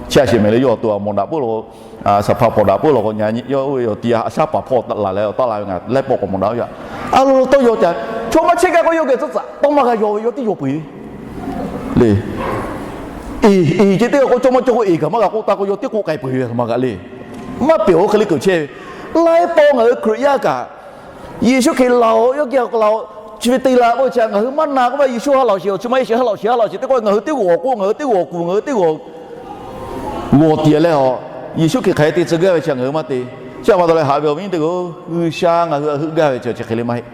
chi a sheˍ mehˍ le yawˇ awˬ to a mawˬ daꞈ puiˉ lo Saˍ hpaˍ hpawnˬ daꞈ puiˉ lawˬ k'o, nyi yawˇ oˇ ve awˬ ti a shaˉ paˍ hpawˇ laˬ leh awˬ taˇ la ve ngaˬ lehˉ pawˆ k'awꞈ mawˬ daꞈ ve yoˬ. A lo lo tawˇ yaw ca, chaw maˇ chehˇ gaˇ k'o yawˇ geh tcuhˉ tcuhˉ tawˇ maˇ g'a yaw ve yawˇ tiˉ yaw peu-eˬ ve. Le, eˍ, eˍ ceh teˇ g'aˇ k'oˆ cawˇ maˇ cawˇ k'o, eˍ kaꞈ maˇ g'a k'oˆ taˇ k'oˆ, yawˇ teˇ k'oˆ k'ai peuˬ ve maˇ g'a le. Maˇ pehˬ oˇ hk'e le keuˬ chehˇ ve. Laiˉ pawˆ ngaˬ hui Hkriꞈ yaˇ kaꞈ, Yeˍsuˆ Hkriꞈ laˬ-oꞈ, yawˇ geh awˬ hk'aw laˬ-oꞈ, chi ve te la k'oˆ ve chi, ngaˬ hui maˇ na k'oˆ ve, Yeˍsuˆ ha laꞈ sheˍ awˬ chi maˇ heˆ sheˍ, ha laꞈ sheˍ ha laꞈ sheˍ teˇ k'oˆ, ngaˬ hui teˇ g'awˬ k'oˆ, ngaˬ hui teˇ g'awˬ kuˬ, ngaˬ hui teˇ g'awˬ g'awˬ tiˍ leh, Yeˍsuˆ Hkriꞈ hk'aˬ hk'e te tcuh gaˇ ve chi ngaˬ hui maˇ te. Chi pa taw leh haꞈ ve awˬ viˉ nyi teˇ hpaˍ-oˬ, G'uiˬsha ngaˬ hui htaꞈ heuˆ gaˇ ve chi chi hk'e le maˇ heˆ.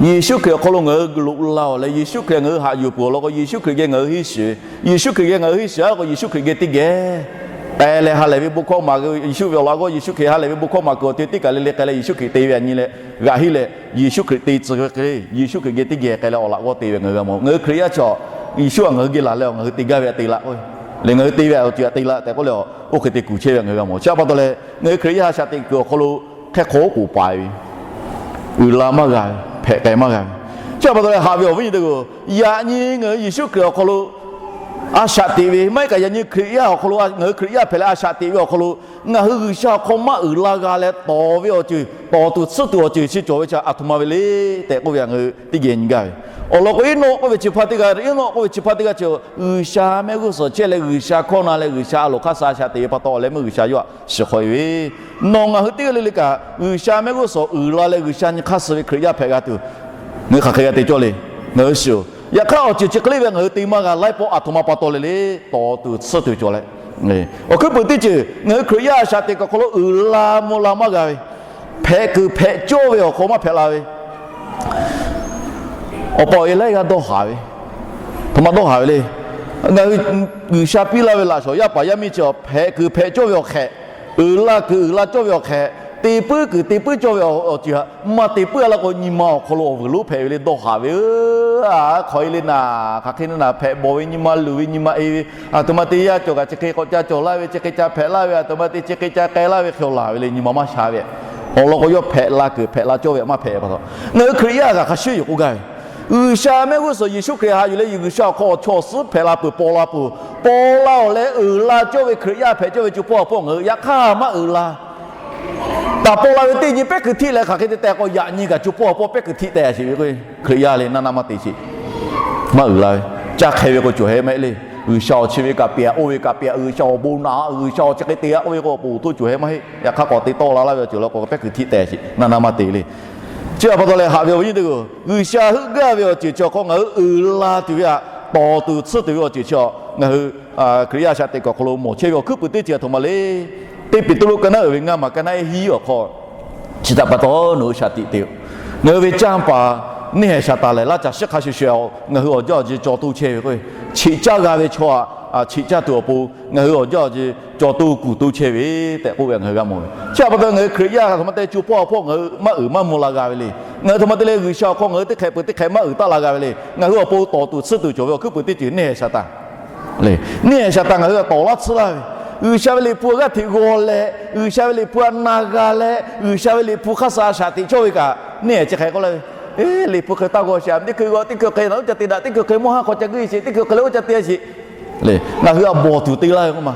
Yeˍsuˆ Hkriꞈ awˬ hk'aw lo ngaˬ hui loꞈ la-oˬ leh, Yeˍsuˆ Hkriꞈ ngaˬ hui haꞈ yuˬ peuˬ awˬ lawn k'o, Yeˍsuˆ Hkriꞈ geh ngaˬ hui henˇ shiˍ ve. Yeˍsuˆ Hkriꞈ geh ngaˬ hui henˇ shiˍ-a k'o, Yeˍsuˆ Hkriꞈ geh teˇ geh k'ai leh ha lehˬ ve bon hkawˇ maˍ k'o, Yeˍsuˆ ve awˬ laꞈ g'awˇ Yeˍsuˆ Hkriꞈ ha lehˬ ve bon hkawˇ maˍ kuiˬ awˬ te teˇ kaˬ le le k'ai leh, Yeˍsuˆ Hkriꞈ te ve aꞈ nyi leh g'aꞈ henˇ leh, Yeˍsuˆ Hkriꞈ te tcuh ve hk'e le, Yeˍsuˆ Hkriꞈ geh teˇ geh k'ai leh awˬ laꞈ g'awˇ te ve ngaˬ hui g'a mawˬ. Ngaˬ hui Hkriꞈ yaˇ chaw, Yeˍsuˆ htaꞈ ngaˬ hui geh laˬ leh awˬ ngaˬ hui te gaˇ ve htaꞈ te laꞈ k'o, leh ngaˬ hui te ve awˬ ceuˬ htaꞈ te laꞈ tehꞈ k'oˆ leh, oˇ hk'e te kuˬ chehˇ ve ngaˬ hui g'a mawˬ. Chi pa taw leh, ngaˬ hui Hkriꞈ yaˇ a shaꞈ teꞈ kuiˬ awˬ hk'aw lo hk'e hk'aw oˉ k'oˍ paˍ ve, uiˍ la maˇ g'a ve, hpehꞈ k'ai maˇ g'a ve. Chi pa taw leh haꞈ ve awˬ viˉ nyi teˇ hpaˍ-oˬ, yaꞈ nyi ngaˬ hui Yeˍsuˆ Hkriꞈ awˬ hk'aw lo a shaꞈ teꞈ ve maˇ heˆ kaꞈ, yaꞈ nyi Hkriꞈ yaˇ awˬ hk'aw lo ngaˬ hui Hkriꞈ yaˇ hpehꞈ leh a shaꞈ teꞈ ve awˬ hk'aw lo, ngaˬ hui G'uiˬsha awˬ hk'aw maˇ uiˍ la g'a leh tawˍ ve awˬ ceuˬ, tawˍ tuˬ tsuhˇ tuˬ awˬ ceuˬ chi cawˬ ve chi aˬ htoꞈ ma ve le tehꞈ k'oˆ ve htaꞈ ngaˬ hui teˇ geh nyi gaˇ ve. Awˬ lawn k'o, Eˇnawˆ k'oˆ ve chi hpaˇ teˇ g'aˇ, Eˇnawˆ k'oˆ ve chi hpaˇ teˇ g'aˇ chi, G'uiˬsha mehˆ g'uˇ suhˍ chehˇ leh G'uiˬsha hkawˇ na leh G'uiˬsha a loˍ hk'aˇ suh a shaꞈ teꞈ ve pa taw, awˬ leh meuˇ G'uiˬsha yawˇ htaꞈ shiˍ hk'awꞈ e ve. Nawˬ ngaˬ hui teˇ g'aˇ le le kaꞈ, G'uiˬsha mehˆ g'uˇ suhˍ uiˍ la leh G'uiˬsha nyi hk'aˇ suh ve Hkriꞈ yaˇ hpehꞈ g'a tuˬ, ngaˬ hui hk'aˬ hk'e g'a te cawˇ le. Ngaˬ hui shiˍ-oˬ, yaꞈ hk'aˇ awˬ ceuˬ chi hk'e le ve ngaˬ hui te maˇ g'a. Laiˉ pawˆ aˬ htoꞈ ma pa taw le le, tawˍ tuˬ tsuhˇ tuˬ cawˬ leh, awˬ hkuiˉ puiˍ teˇ ceuˬ ngaˬ hui Hkriꞈ yaˇ a shaꞈ teꞈ kuiˬ awˬ hk'aw lo uiˍ la mvuh la maˇ g'a ve, hpehꞈ kuiˬ hpehꞈ cawˇ ve awˬ hk'aw maˇ hpehꞈ la ve, awˬ pa awˬ e laiˉ g'aˇ dawˇ haˍ ve, htoꞈ ma dawˇ haˍ ve le. Ngaˬ hui G'uiˬsha piˇ laˇ ve laꞈ shawnˍ yaˇ paˍ yaˇ miˇ chi hpehꞈ kuiˬ hpehꞈ cawˇ ve awˬ hk'ehꞈ, uiˍ la kuiˬ uiˍ la cawˇ ve awˬ hk'ehꞈ, te puiˉ kuiˬ te puiˉ cawˇ ve awˬ ceuˬ htaꞈ maˇ te puiˉ a laˇ k'o, nyi ma awˬ hk'aw lo awˬ vuiˬ lonˉ hpehꞈ ve le dawˇ haˍ ve. Aˬ, hk'aˬ hk'e le naˍ, hk'aˬ hk'e le naˍ, hpehꞈ bawˬ ve, nyi ma luˬ ve, nyi ma e ve, aˬ htoꞈ ma te yaˇ cawˬ kaꞈ chi hk'e k'awꞈ ca cawˬ laˇ ve, chi hk'e ca hpehꞈ laˇ ve, aˬ htoꞈ ma te chi hk'e ca k'ai laˇ ve hk'e laˬ ve le, nyi ma maˇ sha ve. Awˬ lawn k'o, yawˇ hpehꞈ la kuiˬ hpehꞈ la cawˇ ve htaꞈ maˇ hpehꞈ pa taw, ngaˬ hui Hkriꞈ yaˇ kaꞈ hk'a shuˍ yoˬ k'oˆ gaˇ ve. G'uiˬsha mehˆ g'uˇ suhˍ Yeˍsuˆ Hkriꞈ haꞈ yuˬ leh, G'uiˬsha awˬ hk'aw awˬ chaw awˬ suhˉ hpehꞈ la peuˬ, paw la peuˬ, paw la-oˬ leh uiˍ la cawˇ ve Hkriꞈ yaˇ hpehꞈ cawˇ ve co hpawˇ ha hpawˇ ngaˬ hui yaꞈ hk'aˇ maˇ uiˍ la. Taˍ paw la ve teˇ nyi pehˉ kuiˬ htiˆ leh hk'aˬ hk'e te tehꞈ k'o, yaꞈ nyi kaꞈ co hpawˇ ha hpawˇ pehˉ kuiˬ htiˆ teh a sheˍ ve k'o, Hkriꞈ yaˇ le naˇ naˇ maˇ te sheˍ. Maˇ uiˍ la ve, caˇ hk'e ve k'o cawˬ heh maˇ heˆ le. G'uiˬsha awˬ chi ve kaꞈ pehˍ, oˇ ve kaꞈ pehˍ, G'uiˬsha awˬ bon naꞈ, G'uiˬsha awˬ chi hk'e te a k'oˆ ve k'o, awˬ pon awˬ htoˇ cawˬ heh maˇ heˆ. Yaꞈ hk'aˇ k'awꞈ te tawˆ la laˇ ve awˬ ceuˬ law k'o, pehˉ kuiˬ htiˆ teh sheˍ, naˇ naˇ maˇ te le. Chi pa taw leh haꞈ ve awˬ viˉ nyi teˇ hpaˍ-oˬ, G'uiˬsha heuˆ gaˇ ve awˬ ceuˬ chi awˬ hk'aw ngaˬ hui uiˍ la tuˬ ve htaꞈ tawˍ tuˬ tsuhˇ tuˬ ve awˬ ceuˬ chi, ngaˬ hui Hkriꞈ yaˇ a shaꞈ teꞈ kuiˬ awˬ hk'aw lo mawˬ chehˇ ve awˬ hkuiˉ puiˍ teˇ ceuˬ aˬ htoꞈ ma le. Teˇ Peˍtruˆ ka naˉ uiˍ ve ngaˇ maˬ ka naˉ hiˉ awˬ hk'aw, chi htaꞈ pa taw nawˬ hui shaˍ tiꞈ te-oˬ. Ngaˬ hui ve canˇ paˍ neˇ haiˬ Saˍtanˍ lehˬ, laˇ caˬ shiˉ hk'a shuˍ shuˍ-oˬ, ngaˬ hui awˬ jaˇ awˬ ji caw toˇ chehˇ ve k'o, cheꞈ caˇ g'a ve chaw htaꞈ cheꞈ caˇ tuˬ awˬ pon ngaˬ hui awˬ jaˇ awˬ ji caw toˇ kuˬ toˇ chehˇ ve tehꞈ k'oˆ ve ngaˬ hui g'a mawˬ ve. Chi pa taw ngaˬ hui Hkriꞈ yaˇ htaꞈ htoꞈ ma te co hpawˇ ha hpawˇ ngaˬ hui maˇ uiˍ maˇ mvuh la g'a ve le. Ngaˬ hui htoꞈ ma te leh G'uiˬsha awˬ hk'aw ngaˬ hui teˇ hk'ehꞈ peuˬ teˇ hk'ehꞈ maˇ uiˍ taˆ la g'a ve le. Ngaˬ hui awˬ pon tawˍ tuˬ tsuhˇ tuˬ cawˬ ve awˬ hkuiˉ puiˍ teˇ ceuˬ neˇ haiˬ Saˍtanˍ le. Neˇ haiˬ Saˍtanˍ ngaˬ hui htaꞈ tawˍ laˇ tsuhˇ laˇ ve, G'uiˬsha ve Liꞈ hpu g'aˇ hteꞈ g'aw leh, G'uiˬsha ve Liꞈ hpu htaꞈ na g'a leh, G'uiˬsha ve Liꞈ hpu hk'aˇ suh a shaꞈ teꞈ cawˇ ve kaꞈ, neˇ haiˬ chi hk'e k'oˆ laˇ ve, Liꞈ hpu hk'e taˇ g'aw sheˍ, teˇ hkui g'aw teˇ hkui hk'e na uˉ ca te daꞈ, teˇ hkui hk'e mvuhˇ haˉ hk'aw ca guˇ sheˍ, teˇ hkui hk'e leh uˉ ca te sheˍ le. Ngaˬ hui a bawˬ tuˬ te laˇ ve k'oˆ ma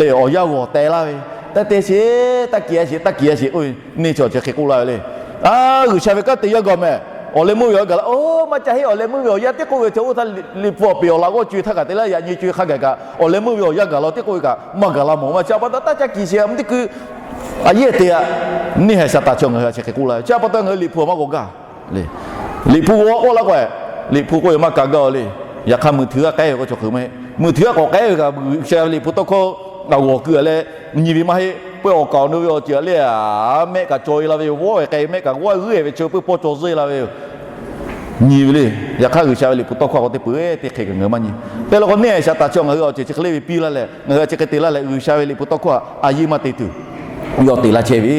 le, awˬ yanˇ g'awˬ teh laˇ ve, taˇ te sheˍ, taˇ keꞈ sheˍ, taˇ keꞈ sheˍ k'oˆ ve, neˇ chi awˬ chi hk'e k'oˆ laˇ ve le. Aˬ, G'uiˬsha ve kanˉ te yaˇ gaˬ mehˍ. Awˬ leh meuˇ ve awˬ yanˇ gaˬ la, oˇ maˇ ca heˆ, awˬ leh meuˇ ve awˬ yanˇ teˇ k'oˆ ve chi oˇ htaˇ Liꞈ hpu awˬ peˍ awˬ laꞈ g'awˇ co e htaˇ kaꞈ te laˇ, yaꞈ nyi co e hk'a gaˬ kaꞈ awˬ leh meuˇ ve awˬ yanˇ gaˬ la teˇ k'oˆ ve kaꞈ maˇ gaˬ la mawˬ ma. Chi pa taw taˇ ca kiˍ sheˍ, teˇ hkui a yehˇ te a. Neˇ haiˬ Saˍtanˍ chi ngaˬ hui a chi hk'e k'oˆ laˇ ve. Chi pa taw ngaˬ hui Liꞈ hpu maˇ g'aw gaˇ le. Liꞈ hpu g'aw k'oˆ laˇ k'o, Liꞈ hpu k'oˆ ve maˇ ka gaˇ le. Yaꞈ hk'aˇ mui htuꞈ g'aˇ k'ehˉ ve k'o chaw hk'e maˇ heˆ. Mui htuꞈ g'aˇ k'awꞈ k'ehˉ ve kaꞈ, G'uiˬsha ve Liꞈ hpu tawˇ hkawˇ g'a g'awˬ keu leh nyi ve maˇ heˆ. Peuˬ awˬ kaˍ awˬ nu ve awˬ ceuˬ le, mehˆ kaꞈ caw e la ve yoˬ, vawˇ ve k'ai ve mehˆ kaꞈ g'awˇ g'uiˇ e ve chi peuˬ pawˇ caw zuhˇ e la ve yoˬ. Nyi ve le. Yaꞈ hk'aˇ G'uiˬsha ve Liꞈ hpu tawˇ hkawˇ k'o teˇ peuˬ teˇ hk'e kaꞈ ngaˬ hui maˇ nyi. Hk'e la k'o neˇ haiˬ Saˍtanˍ chi ngaˬ hui awˬ ceuˬ chi hk'e le ve piˇ laˇ leh, ngaˬ hui a chi hk'e te laˇ leh, G'uiˬsha ve Liꞈ hpu tawˇ hkawˇ htaꞈ a yiˇ maˇ te tuˬ yawˇ te laˇ chehˇ ve.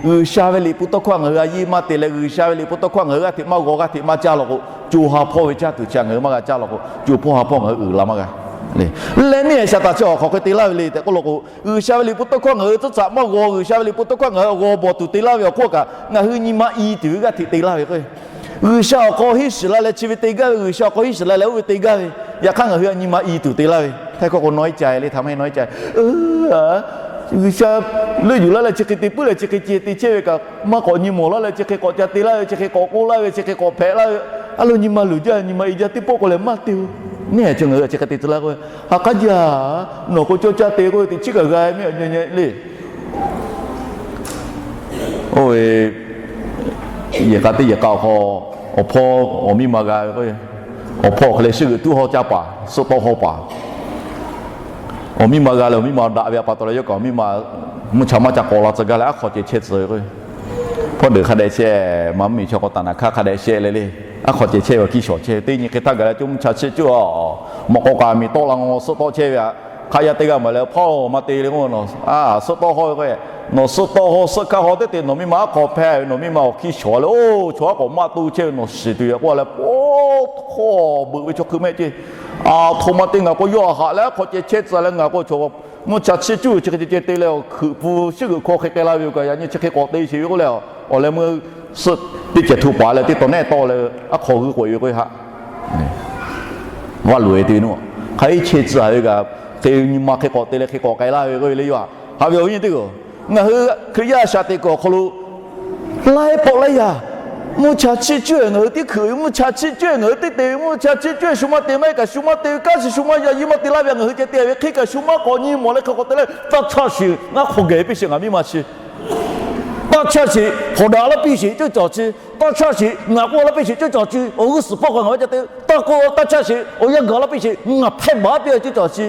G'uiˬsha ve Liꞈ hpu tawˇ hkawˇ htaꞈ ngaˬ hui a yiˇ maˇ te leh, G'uiˬsha ve Liꞈ hpu tawˇ hkawˇ htaꞈ ngaˬ hui g'aˇ hteꞈ maˇ g'aw, g'aˇ hteꞈ maˇ caˇ law k'o, co ha hpawˇ ve caˇ tuˬ chi htaꞈ ngaˬ hui maˇ g'a caˇ law k'o, co hpawˇ ha hpawˇ ngaˬ hui uiˍ la maˇ g'a. Leh neˇ haiˬ Saˍtanˍ chi awˬ hk'aˬ hk'e te laˇ ve le tehꞈ k'oˆ law k'o, G'uiˬsha ve Liꞈ hpu tawˇ hkawˇ ngaˬ hui tcuhˉ tcaꞈ maˇ g'aw, G'uiˬsha ve Liꞈ hpu tawˇ hkawˇ ngaˬ hui g'aw bawˬ tuˬ te laˇ ve awˬ hk'oˆ kaꞈ, ngaˬ hui nyi ma i tuˬ ve g'aˇ hteꞈ te laˇ ve k'o, G'uiˬsha awˬ hk'aw henˇ shiˍ la leh chi ve te gaˇ ve, G'uiˬsha awˬ hk'aw henˇ shiˍ la leh oˇ ve te gaˇ ve, yaꞈ hk'aˇ ngaˬ hui a nyi ma i tuˬ te laˇ ve. Htaiˇ hkawˇ k'o, nawˉ iˉ ca le, htaꞈ maˇ heˆ nawˉ iˉ ca. G'uiˬsha leuˆ yuˬ laˇ leh chi hk'e te puiˉ leh chi hk'e ceh te chehˇ ve kaꞈ, maˇ k'awꞈ nyi mawˬ laˇ leh chi hk'e k'awꞈ ca te laˇ ve, chi hk'e k'awꞈ k'oˆ laˇ ve, chi hk'e k'awꞈ hpehꞈ laˇ ve, a lo nyi ma luˬ jaˇ, nyi ma i jaˇ, teˇ pawˆ k'o lehˬ maˇ te-oˬ. Neˇ haiˬ chi ngaˬ hui a chi hk'e te tcuh laˇ k'o, ha k'aˉ jaˇ, nawˬ k'o cawˇ caˇ te k'oˆ ve teꞈ chiˉ kaꞈ g'a mehˆ le. Oˇ ve yehˬ k'a teˇ yehˬ k'a awˬ hk'aw, awˬ hpawˇ awˬ miˇ ma g'a ve k'o, awˬ hpawˇ awˬ hk'e leh shiˉ g'euꞈ tuˉ hawˇ caˇ paˍ, suhˆ tawˆ hawˇ paˍ. Awˬ miˇ ma g'a leh awˬ miˇ ma daꞈ ve a pa taw leh yawˇ kaꞈ awˬ miˇ ma mvuhˇ cha maˇ ca k'awꞈ la tcuh gaˇ leh aˉ hk'aw ceh chehˇ tcuh ve k'o, hpawˇ deuꞈ hk'a dehꞈ shehˆ, maˇ mvuhˇ miˬ chaw k'aw taˍ naˍ hkaˇ hk'a dehꞈ shehˆ leh le, aˉ hk'aw ceh chehˇ ve awˬ hkiˇ shawˍ chehˇ ve teˇ nyi hk'e htaˇ gaˬ leh co mvuhˇ cha chiˇ cuˇ a, mawꞈ k'aw k'aꞈ miˬ tawˆ la ngaw suhˆ tawˆ chehˇ ve a, hk'a yaˇ teˇ g'aˇ maˬ leh hpawˇ maˇ te le k'o, suhˆ tawˆ hawˇ ve k'o, nawˬ suhˆ tawˆ hawˇ suhˆ hkaˇ hawˇ teˇ te nawˬ miˇ ma aˉ hk'aw hpehˇ ve, nawˬ miˇ ma awˬ hkiˇ shawˍ leh oˇ chaw aˉ k'awꞈ maˇ to chehˇ ve nawˬ shiˍ tuˬ ve k'oˆ leh, oˇ hk'aw beuꞈ ve chaw hkui mehˆ ceˇ. A htoꞈ ma te ngaˬ k'o yawˇ a haꞈ leh aˉ hk'aw ceh chehˇ tcuh leh ngaˬ k'o chaw mvuhˇ cha chiˇ cuˇ chi hk'e ceh ceh te leh, hkuiꞈ pfuh shiˉ g'euꞈ hkawˇ hk'e k'ai laˇ ve yoˬ kaꞈ, yaꞈ nyi chi hk'e k'awꞈ te sheˍ ve k'oˆ leh, awˬ leh meuˇ suhˆ teˇ cehˬ hto paˍ leh teˇ taw nehˆ tawˆ leh aˉ hk'aw g'uiˇ k'oꞈ e ve k'o haꞈ vaˇ loꞈ e te ve naˇ, hk'a iˉ chehˇ tcuh ve kaꞈ, hk'e nyi ma hk'e k'awꞈ te leh hk'e k'awꞈ k'ai laˇ ve k'oˆ ve le. Yaˇ haꞈ ve awˬ viˉ nyi teˇ g'aˇ, ngaˬ hui Hkriꞈ yaˇ a shaꞈ teꞈ kuiˬ awˬ hk'aw lo laiˉ pawˆ laiˉ yaˇ mvuhˇ cha chiˇ cuˇ e, ngaˬ hui teˇ hkuiꞈ ve mvuhˇ cha chiˇ cuˇ e, ngaˬ hui teˇ te ve mvuhˇ cha chiˇ cuˇ e, shu maˇ te maˇ heˆ kaꞈ shu maˇ te ve, kanˉ chi shu maˇ yaꞈ yiˇ maˇ te laˇ ve, ngaˬ hui ceh te ve hk'e kaꞈ shu maˇ k'awꞈ nyi mawˬ leh hk'e k'awꞈ te leh, taˇ chaˇ sheˍ ngaˇ hk'aw geh piˇ sheˍ ngaˬ miˇ ma chi, taˇ chaˇ sheˍ hk'awꞈ daꞈ laˇ piˇ sheˍ ceuˇ cawˬ chi, taˇ chaˇ sheˍ ngaˬ k'oˆ laˇ piˇ sheˍ ceuˇ cawˬ chi, awˬ g'uˇ suhˍ pawˆ k'o ngaˬ maˇ ca te, taˇ k'oˆ taˇ chaˇ sheˍ awˬ yanˇ gaˬ laˇ piˇ sheˍ ngaˬ hpehˇ baˬ piˇ ceuˇ cawˬ chi.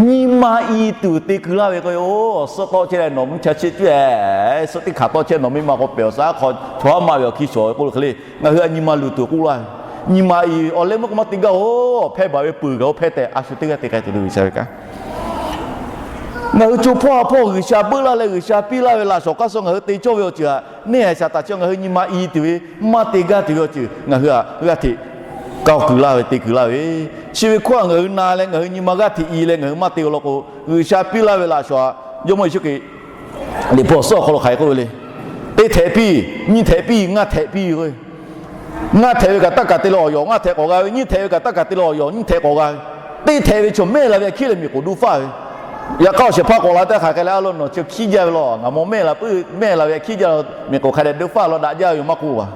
Nyi ma i tuˬ te keu laˇ ve k'o, suhˆ tawˆ chehˇ leh nawˬ mvuhˇ cha chiˇ cuˇ e, suhˆ teˇ hk'aꞈ tawˆ chehˇ nawˬ miˇ ma k'o pehˬ awˬ suhˉ aˉ hk'aw chaw haˉ maˇ ve awˬ hkiˇ shawˍ ve k'oˆ lo hk'e le, ngaˬ hui a nyi ma luˬ tuˬ k'oˆ laˇ ve, nyi ma i awˬ leh meuˇ k'o maˇ te gaˇ oˬ, hpehˇ baˬ ve peuˬ gaˬ oˇ hpehˇ tehꞈ a shu teˇ g'aˇ te k'ai tuˬ le G'uiˬsha ve kanˉ. Ngaˬ hui co hpawˇ ha hpawˇ G'uiˬsha beuˆ laˇ leh G'uiˬsha piˇ laˇ ve laꞈ shawˍ hk'aˇ suh ngaˬ hui te cawˇ ve awˬ ceuˬ htaꞈ neˇ haiˬ shaˍ taˍ chi ngaˬ hui nyi ma i tuˬ ve, maˇ te gaˇ tuˬ ve awˬ ceuˬ ngaˬ hui htaꞈ g'aˇ hteꞈ kaoˇ keu laˇ ve te keu laˇ ve, chi ve hkawˇ htaꞈ ngaˬ hui na leh ngaˬ hui nyi ma g'aˇ hteꞈ i leh ngaˬ hui maˇ te law k'o, G'uiˬsha piˇ laˇ ve laꞈ shawˍ htaꞈ Jawˇmawˇ Yeˍsuˆ Hkriꞈ Liꞈ hpu awˬ suhˉ awˬ hk'aw lo hk'aˬ hk'e k'oˆ ve le. Teˇ htehꞈ piˇ, nyiˇ htehꞈ piˇ, ngaˇ htehꞈ piˇ k'o, ngaˇ htehꞈ ve kaꞈ taˇ kaˬ te leh awˬ yawˬ ngaˇ htehꞈ k'awꞈ g'a ve, nyiˇ htehꞈ ve kaꞈ taˇ kaˬ te leh awˬ yawˬ nyiˇ htehꞈ k'awꞈ g'a ve, teˇ htehꞈ ve chaw mehˇ la ve a hkiˉ leh miˬ k'oˍ duˇ faˇ ve, yaꞈ hk'aˇ awˬ shehˍ hpaˇ k'awꞈ la teˇ hk'aˬ hk'e leh a lo nawˬ chi hkiˉ jaˇ ve law, ngaˬ mawˬ mehˇ la puiˉ mehˇ la ve a hkiˉ jaˇ, miˬ k'oˍ hk'a dehꞈ duˇ faˇ law daꞈ jaˇ ve yoˬ maˇ k'oˆ a.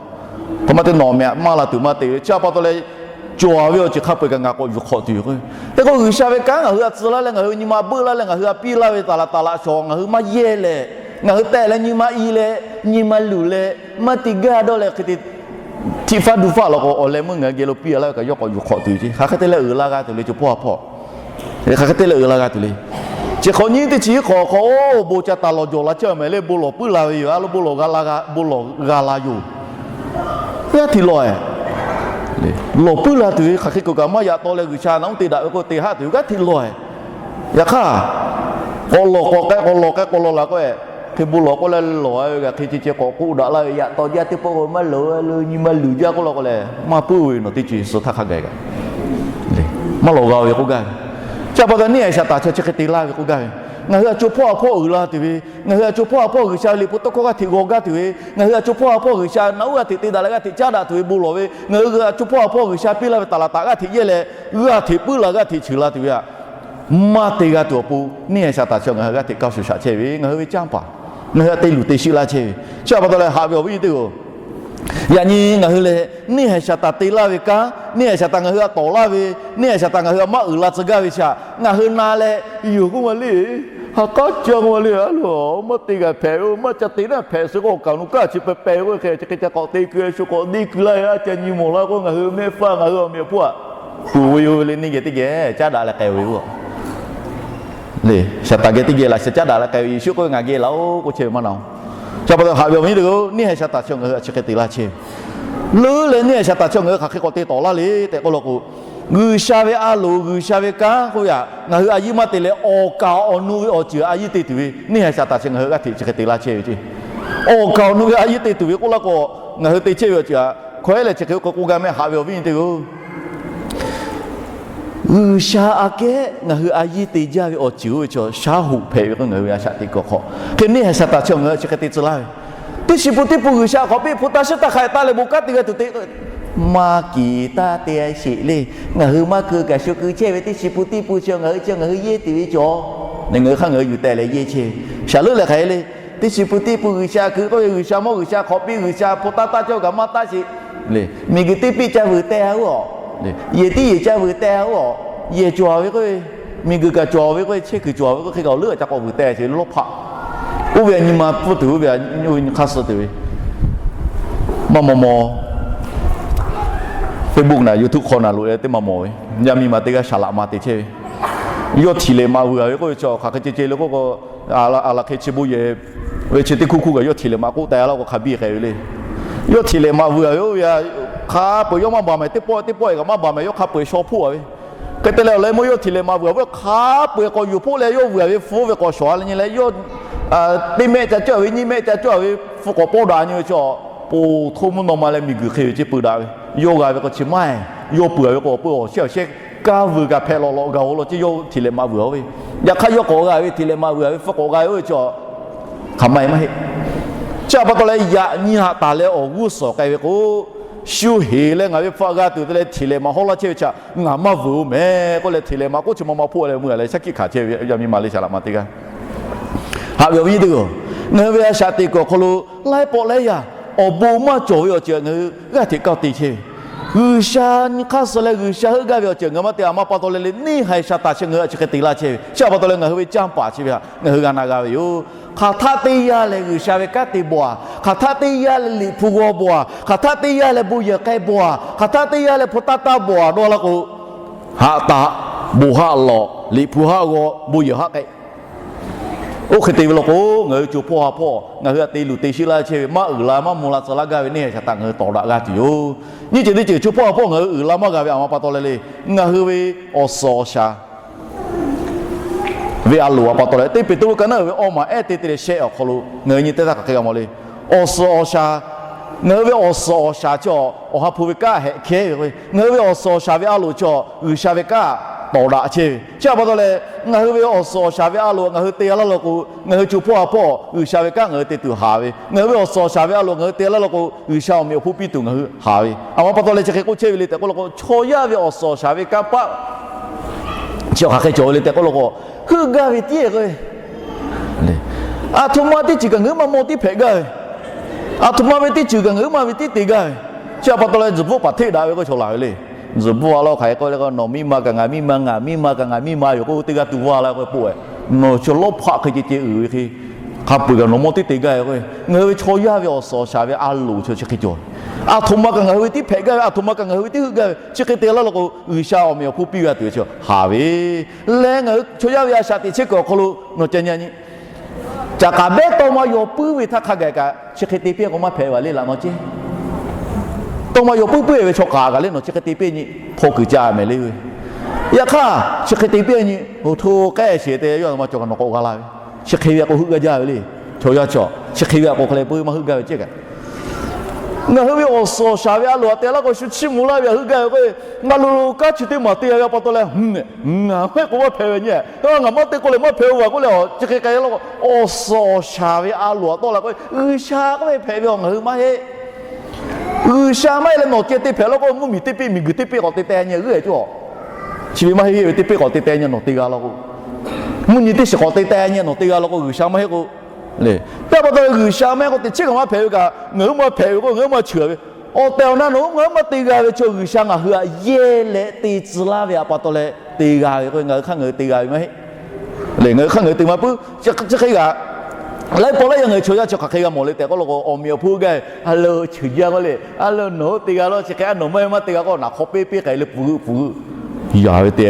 Hk'e maˇ te nawˬ meh maˇ la tuˬ maˇ te ve chi a pa taw leh, cawˬ ve awˬ ceuˬ hk'a peu-eˬ kaꞈ ngaˬ k'awꞈ yuˬ hk'awꞈ tuˬ yoˬ k'o, hk'e k'o G'uiˬsha ve kanˉ ngaˬ hui a tcuh laˇ leh ngaˬ hui nyi ma beuˆ laˇ leh ngaˬ hui a piˇ laˇ ve taˍ laꞈ taˍ laꞈ shawˍ ngaˬ hui maˇ yehˇ leh, ngaˬ hui tehꞈ leh nyi ma i leh, nyi ma luˬ leh, maˇ te gaˇ dawˇ leh hk'e te htiˆ faˉ duˇ faˇ law k'o, awˬ leh meuˇ ngaˬ hui geh lo piˇ a laˇ ve kaꞈ yawˇ k'awꞈ yuˬ hk'awꞈ tuˬ yoˬ ce. Hk'aˬ hk'e te leh uiˍ la g'a tuˬ le co hpawˇ ha hpawˇ. Hk'aˬ hk'e te leh uiˍ la g'a tuˬ le. Chi hk'awꞈ nyiˇ teˇ chi hk'awꞈ hk'aw oˇ bon ca taˍ lawˬ jawˬ la chehˇ a mehˍ le, bon lawˬ puiˉ la ve yoˬ a lo, bon lawˬ g'a la g'a, bon lawˬ g'a la yoˬ. G'aˇ hteꞈ lawˬ e, lawˬ puiˉ la tuˬ ve hk'aˬ hk'e kuˬ kaꞈ maˇ yaꞈ taw leh G'uiˬsha naꞈ uˉ te daꞈ ve k'oˆ te haˆ tuˬ ve g'aˇ hteꞈ lawˬ e. Yaꞈ hk'aˇ, k'awꞈ lawˬ k'awꞈ k'ai k'awꞈ lawˬ k'ai k'awꞈ lawˬ la k'o, hk'e bon lawˬ k'oˆ leh lawˬ a ve kaꞈ hk'e ce ce k'awꞈ k'oˆ daꞈ laˇ ve yaꞈ taw jaˇ teˇ pawˆ k'o maˇ lawˬ a lo nyi ma luˬ jaˇ k'oˆ la k'o leh maˇ puiˉ ve nawˬ teˇ co suh htaˇ hk'a gaˬ kaꞈ maˇ lawˬ g'a ve k'oˆ gaˇ ve. Chi a pa taw neˇ haiˬ shaˍ taˍ chi chi hk'e te laˇ ve k'oˆ gaˇ ve, ngaˬ hui a co hpawˇ ha hpawˇ uiˍ la tuˬ ve, ngaˬ hui a co hpawˇ ha hpawˇ G'uiˬsha ve liꞈ hpu tawˇ hkawˇ g'aˇ hteꞈ g'aw gaˇ tuˬ ve, ngaˬ hui a co hpawˇ ha hpawˇ G'uiˬsha naꞈ uˉ g'aˇ hteꞈ te daꞈ leh g'aˇ hteꞈ caˉ daꞈ tuˬ ve bon lawˬ ve, ngaˬ hui a co hpawˇ ha hpawˇ G'uiˬsha piˇ laˇ ve taˍ laꞈ taˍ g'aˇ hteꞈ yehˇ leh, g'aˇ hteꞈ puiˉ la g'aˇ hteꞈ cheuˬ la tuˬ ve htaꞈ maˇ te g'a tuˬ awˬ pon, neˇ haiˬ shaˍ taˍ chi ngaˬ hui g'aˇ hteꞈ kaˇ shuˍ shaꞈ chehˇ ve, ngaˬ hui ve canˇ paˍ, ngaˬ hui htaꞈ te luˬ te shiˆ laˇ chehˇ ve. Chi a pa taw leh haꞈ ve awˬ viˉ nyi teˇ hpaˍ-oˬ, yaꞈ nyi ngaˬ hui lehˬ neˇ haiˬ shaˍ taˍ te laˇ ve kanˉ, neˇ haiˬ shaˍ taˍ ngaˬ hui htaꞈ tawˍ laˇ ve, neˇ haiˬ shaˍ taˍ ngaˬ hui htaꞈ maˇ uiˍ la tcuh gaˇ ve chi htaꞈ ngaˬ hui na leh, yoˬ k'oˆ ma le, ha k'aˉ ca k'oˆ ma le, a lo maˇ te g'a hpehꞈ ve, maˇ ca te naˇ hpehꞈ suh k'o awˬ kaˍ awˬ nu kaˇ chi peh peh k'o hk'e chi hk'e ca k'awꞈ te keu shu k'awꞈ deˇ keu laˇ ve, a ca nyi mawˬ la k'o ngaˬ hui mehˆ hpaˇ ngaˬ hui awˬ mehꞈ hpawˇ htaꞈ puˬ ve yoˬ le. Neˇ geh teˇ geh caˉ daꞈ leh k'ai ve yoˬ. Le, shaˍ taˍ geh teˇ geh laꞈ shaˍ caˉ daꞈ leh k'ai ve, Yeˍsuˆ k'oˆ ve ngaˬ geh laˬ-oˬ k'oˆ chehˇ ve maˇ na-oˬ. Chi pa taw haꞈ ve awˬ viˉ nyi teˇ hpaˍ-oˬ, neˇ haiˬ shaˍ taˍ chi ngaˬ hui htaꞈ chi hk'e te laˇ chehˇ ve, leuˉ leh neˇ haiˬ shaˍ taˍ chi ngaˬ hui hk'aˬ hk'e k'awꞈ te tawˍ laˇ le tehꞈ k'oˆ law k'o, G'uiˬsha ve a loˍ G'uiˬsha ve kanˉ k'oˆ ve htaꞈ ngaˬ hui a yiˇ maˇ te leh awˬ kaˍ awˬ nu ve awˬ ceuˬ a yiˇ te tuˬ ve neˇ haiˬ shaˍ taˍ chi ngaˬ hui g'aˇ hteꞈ chi hk'e te laˇ chehˇ ve ce. Awˬ kaˍ awˬ nu ve a yiˇ te tuˬ ve k'oˆ laˇ k'o, ngaˬ hui te chehˇ ve awˬ ceuˬ htaꞈ hkawehˉ leh chi hk'e k'oˆ k'oˆ gaˇ mehˆ haꞈ ve awˬ viˉ nyi teˇ hpaˍ-oˬ. G'uiˬsha aꞈ kehˉ ngaˬ hui a yiˇ te jaˇ ve awˬ ceuˬ oˇ ve chaw shaˉ hoꞈ hpehꞈ ve k'o, ngaˬ hui a shaꞈ teꞈ kuiˬ awˬ hk'aw hk'e neˇ haiˬ shaˍ taˍ chi ngaˬ hui htaꞈ chi hk'e te tcuh laˇ ve, teˇ chi pun teˇ pun G'uiˬsha hk'awꞈ piˇ hpu taˇ shiˉ taˇ hk'a taˇ leh bon kanˉ te g'a tuˬ te, maˇ kiˍ taˇ te sheˍ le. Ngaˬ hui maˇ keu kaꞈ shu keu chehˇ ve teˇ chi pun teˇ pun chi ngaˬ hui chi ngaˬ hui yehˇ tuˬ ve cawˬ. Ngaˬ hui hk'aˇ ngaˬ hui yuˬ tehˬ leh yehˇ chehˇ ve, shaˍ leuˉ leh hk'aˬ hk'e le. Teˇ chi pun teˇ pun G'uiˬsha keu k'oˆ ve, G'uiˬsha mawˇ G'uiˬsha hk'awꞈ piˇ, G'uiˬsha hpu taˇ taˇ cawˇ kaꞈ maˇ taˇ sheˍ le. Miˬguiˬ teˇ piˇ ca vuiˬ teh a oˬ. Yehˬ tiˉ yehˬ ca vuiˬ teh-a-oˬ, yehˬ cawˬ ve k'oˆ ve, miˬguiˬ kaꞈ cawˬ ve k'oˆ ve, chehˇ kuiˬ cawˬ ve k'oˆ ve, hk'e kaꞈ awˬ leuˉ a ca k'awꞈ vuiˬ teh-a ce ve lawˇ hpaˆ. Oˇ ve a nyi ma pfuhˇ tuˬ, oˇ ve a nyi hk'aˇ suh tuˬ ve, maˇ maw maw Facebook naꞈ YouTube hk'aw naˬ loꞈ-e teˇ maˇ mawˬ ve, yaˇ miˇ ma teˇ g'aˇ saˍ laꞈ ma te chehˇ ve, yawˇ htiꞈ lehˬ maꞈ vuiˬ-a ve k'oˆ ve chi hk'aˬ hk'e ceh ceh le k'oˆ k'o, a laˬ hk'e chi bon yehˬ ve chi teˇ hkuˇ hkuˇ kaꞈ yawˇ htiꞈ lehˬ maꞈ k'oˆ teh-a laˇ k'o hk'a biˇ k'ai ve le. Yawˇ htiꞈ lehˬ maꞈ vuiˬ-a ve oˇ ve a, hk'a peu-eˬ yawˇ maˇ baˬ mehˍ, teˇ pawˆ teˇ pawˆ-e kaꞈ maˇ baˬ mehˍ, yawˇ hk'a peu-eˬ shaw hpoˆ-a ve. Hk'e te leh awˬ leh mawˇ yawˇ htiꞈ lehˬ maꞈ vuiˬ-a ve hk'a peu-eˬ k'awꞈ yuˬ hpoˆ leh yawˇ vuiˬ-a ve hpu oˇ ve k'awꞈ shawˍ-a leh nyi leh yawˇ teˇ mehˆ ca cawˇ ve, nyiˇ mehˆ ca cawˇ ve hpu k'awꞈ pawˇ daꞈ nyi ve chi, poˬ htoˇ mvuhˇ naw ma leh miˬguiˬ hk'e ve ceh peu daꞈ ve. Yawˇ g'a ve k'o chi maˇ heˆ. Yawˇ peuˬ-a ve k'o awˬ peu awˬ shehˉ awˬ shehˉ kaˇ vuiˬ kaꞈ hpehꞈ lawꞈ lawꞈ gaˬ-o law ceh yawˇ htiꞈ lehˬ maꞈ vuiˬ-a ve. Yaꞈ hk'aˇ yawˇ k'awꞈ g'a ve htiꞈ lehˬ maꞈ vuiˬ-a ve hpu k'awꞈ g'a ve oˇ ve chi hk'aˬ ma-e maˇ heˆ. Chi a pa taw leh yaꞈ nyi haꞈ taˍ leh awˬ g'uˇ suhˍ k'ai ve k'o, shu heˍ leh ngaˬ ve hpfuhˆ g'a tuˬ te leh htiꞈ lehˬ maꞈ hawˉ laˇ chehˇ ve chi ngaˬ maˇ vuiˬ-o mehˍ k'oˆ leh htiꞈ lehˬ maꞈ k'oˆ chi ma ma hpoˆ leh mui-a leh shaˉ hkiˆ hkanˍ chehˇ ve yaˇ miˇ ma le saˍ laꞈ ma teˇ g'aˇ. Haꞈ ve awˬ viˉ nyi teˇ g'aˇ, ngaˬ hui ve a shaꞈ teꞈ kuiˬ awˬ hk'aw lo laiˉ pawˆ laiˉ yaˇ awˬ bon maˇ cawˬ ve awˬ ceuˬ ngaˬ hui g'aˇ hteꞈ kaˇ te chehˇ ve, G'uiˬsha nyi hk'aˇ suh leh G'uiˬsha heuˆ gaˇ ve awˬ ceuˬ ngaˬ hui maˇ te-a. A ma pa taw leh le neˇ haiˬ shaˍ taˍ chi ngaˬ hui a chi hk'e te laˇ chehˇ ve chi a pa taw leh ngaˬ hui ve canˇ paˍ chi ve htaꞈ ngaˬ hui g'a na g'a ve yoˬ. Hk'aˬ htaˆ teˇ yanˇ lehˬ G'uiˬsha ve kanˉ te bawˬ-a, hk'aˬ htaˆ teˇ yanˇ lehˬ liꞈ hpu g'aw bawˬ-a, hk'aˬ htaˆ teˇ yanˇ lehˬ bon yehˬ k'ai bawˬ-a, hk'aˬ htaˆ teˇ yanˇ lehˬ hpu taˇ taˇ bawˬ-a dawˇ laˇ k'o, haꞈ taˍ, bon haˆ lawꞈ, liꞈ hpu haˆ g'aw, bon yehˬ haˆ k'ai. Oˇ hk'e te ve law k'o, ngaˬ hui co hpawˇ ha hpawˇ ngaˬ hui htaꞈ te luˬ te shiˆ laˇ chehˇ ve maˇ uiˍ la maˇ mvuh la tcuh laˇ gaˇ ve neˇ haiˬ shaˍ taˍ ngaˬ hui tawˍ daꞈ g'a tuˬ yoˬ. Nyiˇ ceuˬ teˇ ceuˬ co hpawˇ ha hpawˇ ngaˬ hui uiˍ la maˇ g'a ve a ma pa taw leh le, ngaˬ hui ve awˬ suhˍ awˬ shaˍ ve a loˍ a pa taw leh, teˇ Peˍtruˆ ka naˉ uiˍ ve awˇ maˬ ehˉ te te leh shehˆ awˬ hk'aw lo ngaˬ hui nyi teˇ taˇ hk'aˬ hk'e g'a mawˬ le. Awˬ suhˍ awˬ shaˍ, ngaˬ hui ve awˬ suhˍ awˬ shaˍ chi awˬ ha hpu ve kanˉ hehꞈ kehˉ ve k'o, ngaˬ hui ve awˬ suhˍ awˬ shaˍ ve a loˍ chi G'uiˬsha ve kanˉ tawˍ daꞈ chehˇ ve chi a pa taw leh, ngaˬ hui ve awˬ suhˍ awˬ shaˍ ve a loˍ ngaˬ hui te g'a laˇ law k'o, ngaˬ hui co hpawˇ ha hpawˇ G'uiˬsha ve kanˉ ngaˬ hui te tuˬ haˍ ve, ngaˬ hui ve awˬ suhˍ awˬ shaˍ ve a loˍ ngaˬ hui te g'a laˇ law k'o, G'uiˬsha awˬ meꞈ awˬ hponˇ piˇ tuˬ ngaˬ hui haˍ ve. A ma pa taw leh chi hk'e k'oˆ chehˇ ve le tehꞈ k'oˆ law k'o, chaw yaˇ ve awˬ suhˍ awˬ shaˍ ve kanˇ paˆ chi hk'aˬ hk'e cawˬ ve le tehꞈ k'oˆ law k'o, heuˆ gaˇ ve tiˉ k'o, aˬ htoꞈ ma teˇ ceuˬ kaꞈ ngaˬ hui maˇ mawˇ tiˉ hpehꞈ gaˇ ve, aˬ htoꞈ ma ve teˇ ceuˬ kaꞈ ngaˬ hui maˇ ve tiˉ te gaˇ ve, chi a pa taw leh tzuhˬ bvuhˆ paˍ hteˆ daꞈ ve k'oˆ chaw laˬ ve le. Tzuhˬ bvuhˆ a laˇ hk'aˬ hk'e k'oˆ le k'o, nawˬ miˇ ma kaꞈ ngaˬ miˇ ma, ngaˬ miˇ ma kaꞈ ngaˬ miˇ ma yoˬ k'oˆ teˇ g'aˇ tuˬ bvuhˆ a laˇ k'oˆ k'o, nawˬ chaw lawˇ hpaˆ hk'e ceh ceh uiˍ ve hk'e, hk'a peu-eˬ kaꞈ nawˬ mawˇ tiˉ te gaˇ ve k'o, ngaˬ hui ve chaw yaˇ ve awˬ suhˍ awˬ shaˍ ve a loˍ chi chi hk'e cawˬ ve. Aˬ htoꞈ ma kaꞈ ngaˬ hui ve tiˉ hpehꞈ gaˇ ve, aˬ htoꞈ ma kaꞈ ngaˬ hui ve tiˉ heuˆ gaˇ ve, chi hk'e te laˇ law k'o, G'uiˬsha awˬ meꞈ awˬ hponˇ piˇ g'a tuˬ ve chi haˍ ve. Leh ngaˬ hui chaw yaˇ ve a shaꞈ teꞈ chehˇ kuiˬ awˬ hk'aw lo nawˬ ca nyi nyi, caꞈ k'aˍ behˉ tawˇ ma yaw puiˉ ve htaˇ hk'a gaˬ kaꞈ chi hk'e te piˇ k'o maˇ hpehꞈ ve le laꞈ nawˬ ceˇ. Tawˇ ma yaw puiˉ puiˉ ve chaw k'aˍ kaꞈ le nawˬ chi hk'e te piˇ nyi, hpaw kuiˬ ca mehˍ le ve. Yaꞈ hk'aˇ chi hk'e te piˇ nyi, oˇ hto k'ehˆ sheˍ te yawˇ a ma cawˬ kaꞈ nawˬ k'awꞈ g'a la ve. Chi hk'e ve a k'o heuˆ gaˇ jaˇ ve le. Chaw yaˇ chaw chi hk'e ve a k'o hk'e leh puiˉ maˇ heuˆ gaˇ ve ceˇ kaꞈ, ngaˬ hui ve awˬ suhˍ awˬ shaˍ ve a loˍ htaꞈ te laˇ k'o shu chiˇ mvuh laˇ ve htaꞈ heuˆ gaˇ ve k'o, ngaˬ lo lo kanˉ chi teˇ maˬ te g'a ve a pa taw leh, ngaˬ maˇ heˆ k'o maˇ hpehꞈ ve nyi, ngaˬ maˇ te k'o lehˬ maˇ hpehꞈ-o vaˬ k'oˆ leh, chi hk'e k'ai laˇ k'o, awˬ suhˍ awˬ shaˍ ve a loˍ htaꞈ tawˆ la k'o, G'uiˬsha k'oˆ ve hpehꞈ ve awˬ ngaˬ hui maˇ heˆ. G'uiˬsha maˇ heˆ leh nawˬ ceh te hpehꞈ laˇ k'o, mvuhˇmiˬ teˇ peˆ miˬguiˬ teˇ peˆ k'awꞈ te teh nyi g'euˆ-e cawˇ. Chi ve maˇ heˆ heˆ ve teˇ peˆ k'awꞈ te teh nyi nawˬ te g'a law k'o, mvuhˇ nyi teˇ shiˍ k'awꞈ te teh nyi nawˬ te g'a law k'o, G'uiˬsha maˇ heˆ k'o, le, teˇ pa taw G'uiˬsha maˇ heˆ k'o teꞈ chiˉ kaꞈ maˇ hpehꞈ ve kaꞈ, ngaˬ hui maˇ hpehꞈ ve k'o ngaˬ hui maˇ cheuˬ ve. Awˬ tehˬ awˬ na nawˬ hui ngaˬ hui maˇ te g'a ve chaw G'uiˬsha ngaˬ hui htaꞈ yehˇ leh te tcuh laˇ ve a pa taw leh te g'a ve k'o, ngaˬ hui hk'aˇ ngaˬ hui te g'a ve maˇ heˆ. Le, ngaˬ hui hk'aˇ ngaˬ hui te maˇ puiˉ. Chi hk'e kaꞈ, laiˉ pawˆ laiˉ yaˇ ngaˬ hui chaw yaˇ chi hk'aˬ hk'e g'a mawˬ le tehꞈ k'oˆ law k'o, awˬ meꞈ awˬ hponˇ gaˇ ve, a lo cheuˬ jaˇ k'oˆ le, a lo nawˬ hui te g'a law, chi hk'e a nawˬ maˇ heˆ maˇ te g'a k'o, naˬ hk'aw peˇ peˇ k'ai le pfuhˬ g'euˆ pfuhˬ g'euˆ. Yaꞈ ve te,